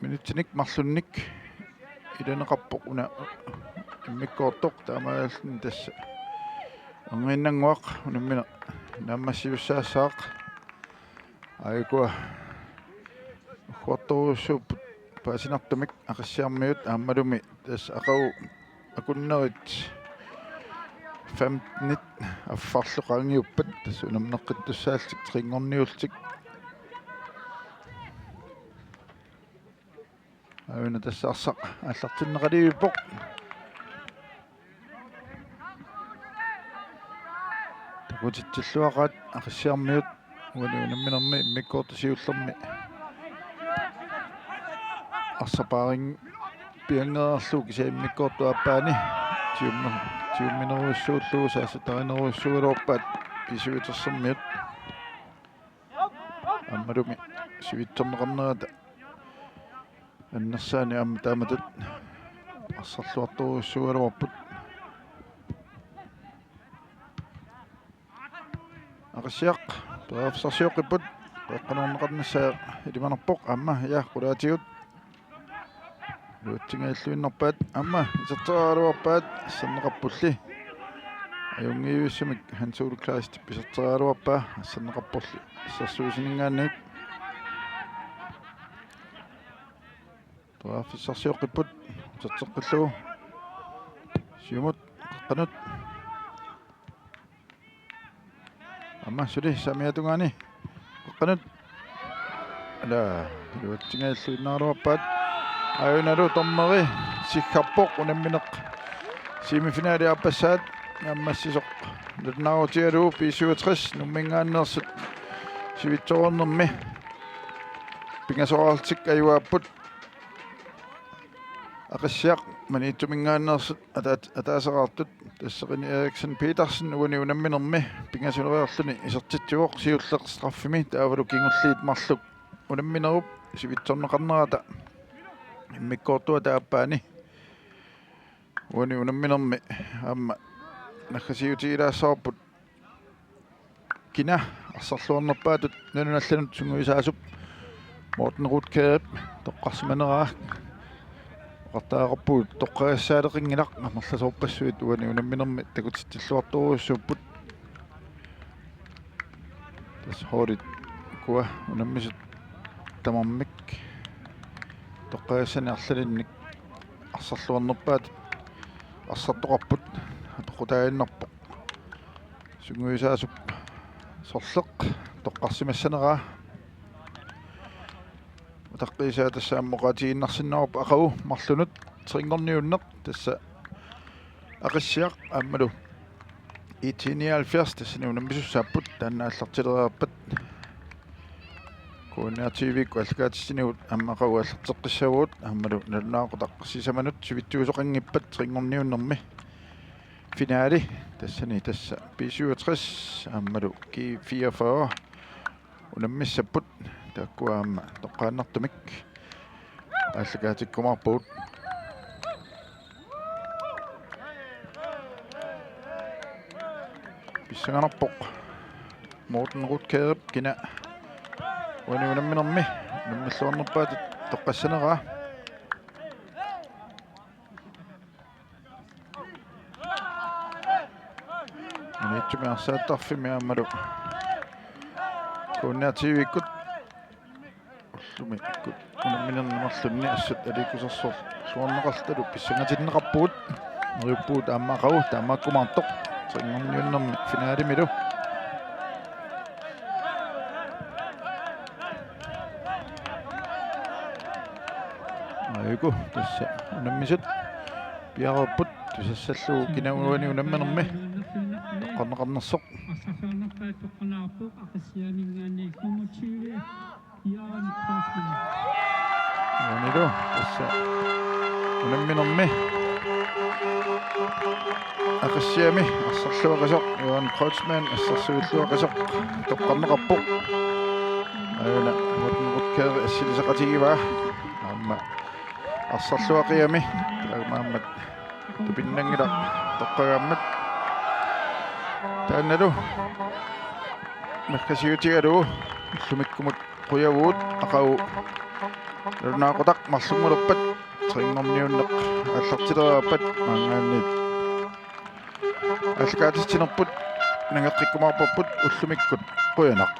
Minutsinik marlunnik ilaneqarpoq una immikkoortoq taamaalilluni tassa. Erniinnannguaq unammineq naammassisussaassaaq. Aajuku ugguartorujussuupput paasinartumik Aqissiarmiut aammalumi tassa aqagu akunnerit femtenit affarlu qaangiuppat tassa unammeqqittussaallutik treingorniullutik. Aajuna tassa arsaq aallartinneqalerpoq. Takutitsilluaqaat Aqissiarmiut uani unamminermi immikkoortut siullermi. Arsaq paarinngipianngeriarlugu kisianni immikkoortup aappaani tiummi-, tiumminerujussuullugu saassuttarinerujussuugaluarpaat B syvogtresermiut. Aammalumi sivitsorneqarnerata annersaani aamma taamatut arsarluartorujussuugaluarput. Aqissiaq periarfissarsioqqipput, qeqqanoorneqarnissaa ilimanarpoq aamma, ja, qulaatigut. Iluatsinngilluinnarpaat aamma iserteraluarpaat, asserneqarpulli. Ajunngivissamik Hans Ole Kleist iserteraluarpaa, asserneqarpulli assersuusininngaanniit. Periarfissarsioqqipput, iserteqqillugu. Siumut, qeqqanut. Aamma suli saamiata tungaani. Qeqqanut. Ala, iluatsinngilluinnaraluarpaat. Aajunalu dommeri siggarpoq unammineq. Semifinali aappassaat naammassisoq. Nalunaarutigaalu B syvogtres Nuumminngaanneersut sivitsoornermi. Pingasoraarlutik ajuaapput. Aqissiaq Maniitsuminngaanneersut ataat-, ataaseraartut, tassa René Eriksen Petersen uani unamminermi pingasuneriarluni isertitsivoq siulleq straffimi, taavalu kingulliit marluk unamminerup sivitsorneqarnerata immikkoortuata aappaani. Uani unamminermi aamma naggasiutigilaassavarput. Kina arsarluarnerpaatut nunanut allanut sungiusaasup Morten Rutkerip toqqarsimaneraa. Oqartariaqarpugut toqqagassaaleqinngilaq, amerlasoorpassuit uani unamminermi takutitsilluartorujussuupput. Tassa holdit ukua unammisut tamarmik toqqagassanik arlalinnik arsarluarnerpaatut arsartoqarput, apeqqutaaginnarpoq. Sungiusaasup sorleq toqqarsimassaneraa. Utaqqiisaa tassa aamma oqaatigiinnarsinnaavoq aqagu marlunut treingorniunneq, tassa Aqissiaq aammalu I T nioghalvfjerds tassani unammisussaapput, taanna aallartileriarpat. K N R T V-kkut aallakaatitsinigut aamma aqagu aallarteqqissavagut, aammalu nalunaaqutaq sisamanut sivitsuusoqanngippat treingorniunnermi finale, tassani tassa B syvogtres aammalu G fireogfyrre unammissapput, taakkua aamma toqqaannartumik aallakaatikkumaarpagut. Pissanganarpoq Morten Rutkerip kina uani unamminermi unammilluarnerpaatut toqqassaneraa. Maniitsumi arsaattarfimmi aammalu K N R T V-kkut ullumikkut unamminerni marlunni assut aliikkusersorluarneqarluta pissangatinneqarpugut. Neriuppugut aamma aqagu taamaakkumaartoq treingorniunnermi finalemilu. Aajuku tassa unammisut piareerput tusassallugu kina uani unamminermi toqqarneqarnersoq. Arsarluarnerpaatut toqqarneqarpoq Aqissiaminngaanniit femogtyve, Jørgen Kreutzmann. Uanilu tassa unamminermi Aqissiami arsarluaqisoq Jørgen Kreutzmann assersuilluaqisoq toqqarneqarpoq. Aana Morten Rutgers assilisaqatigivaa. Aamma arsarluaqiami. Taamaammat tupinnanngilaq toqqagaammat. Taannalu naggasiutigalugu ullumikkumut qujavugut. Aqagu nalunaaqutaq marlunngulerpat trinngorniunneq aallartileriarpat maanngaanniit aallakaatitsinerput nangeqqikkumaarparput. Ullumikkut qujanaq.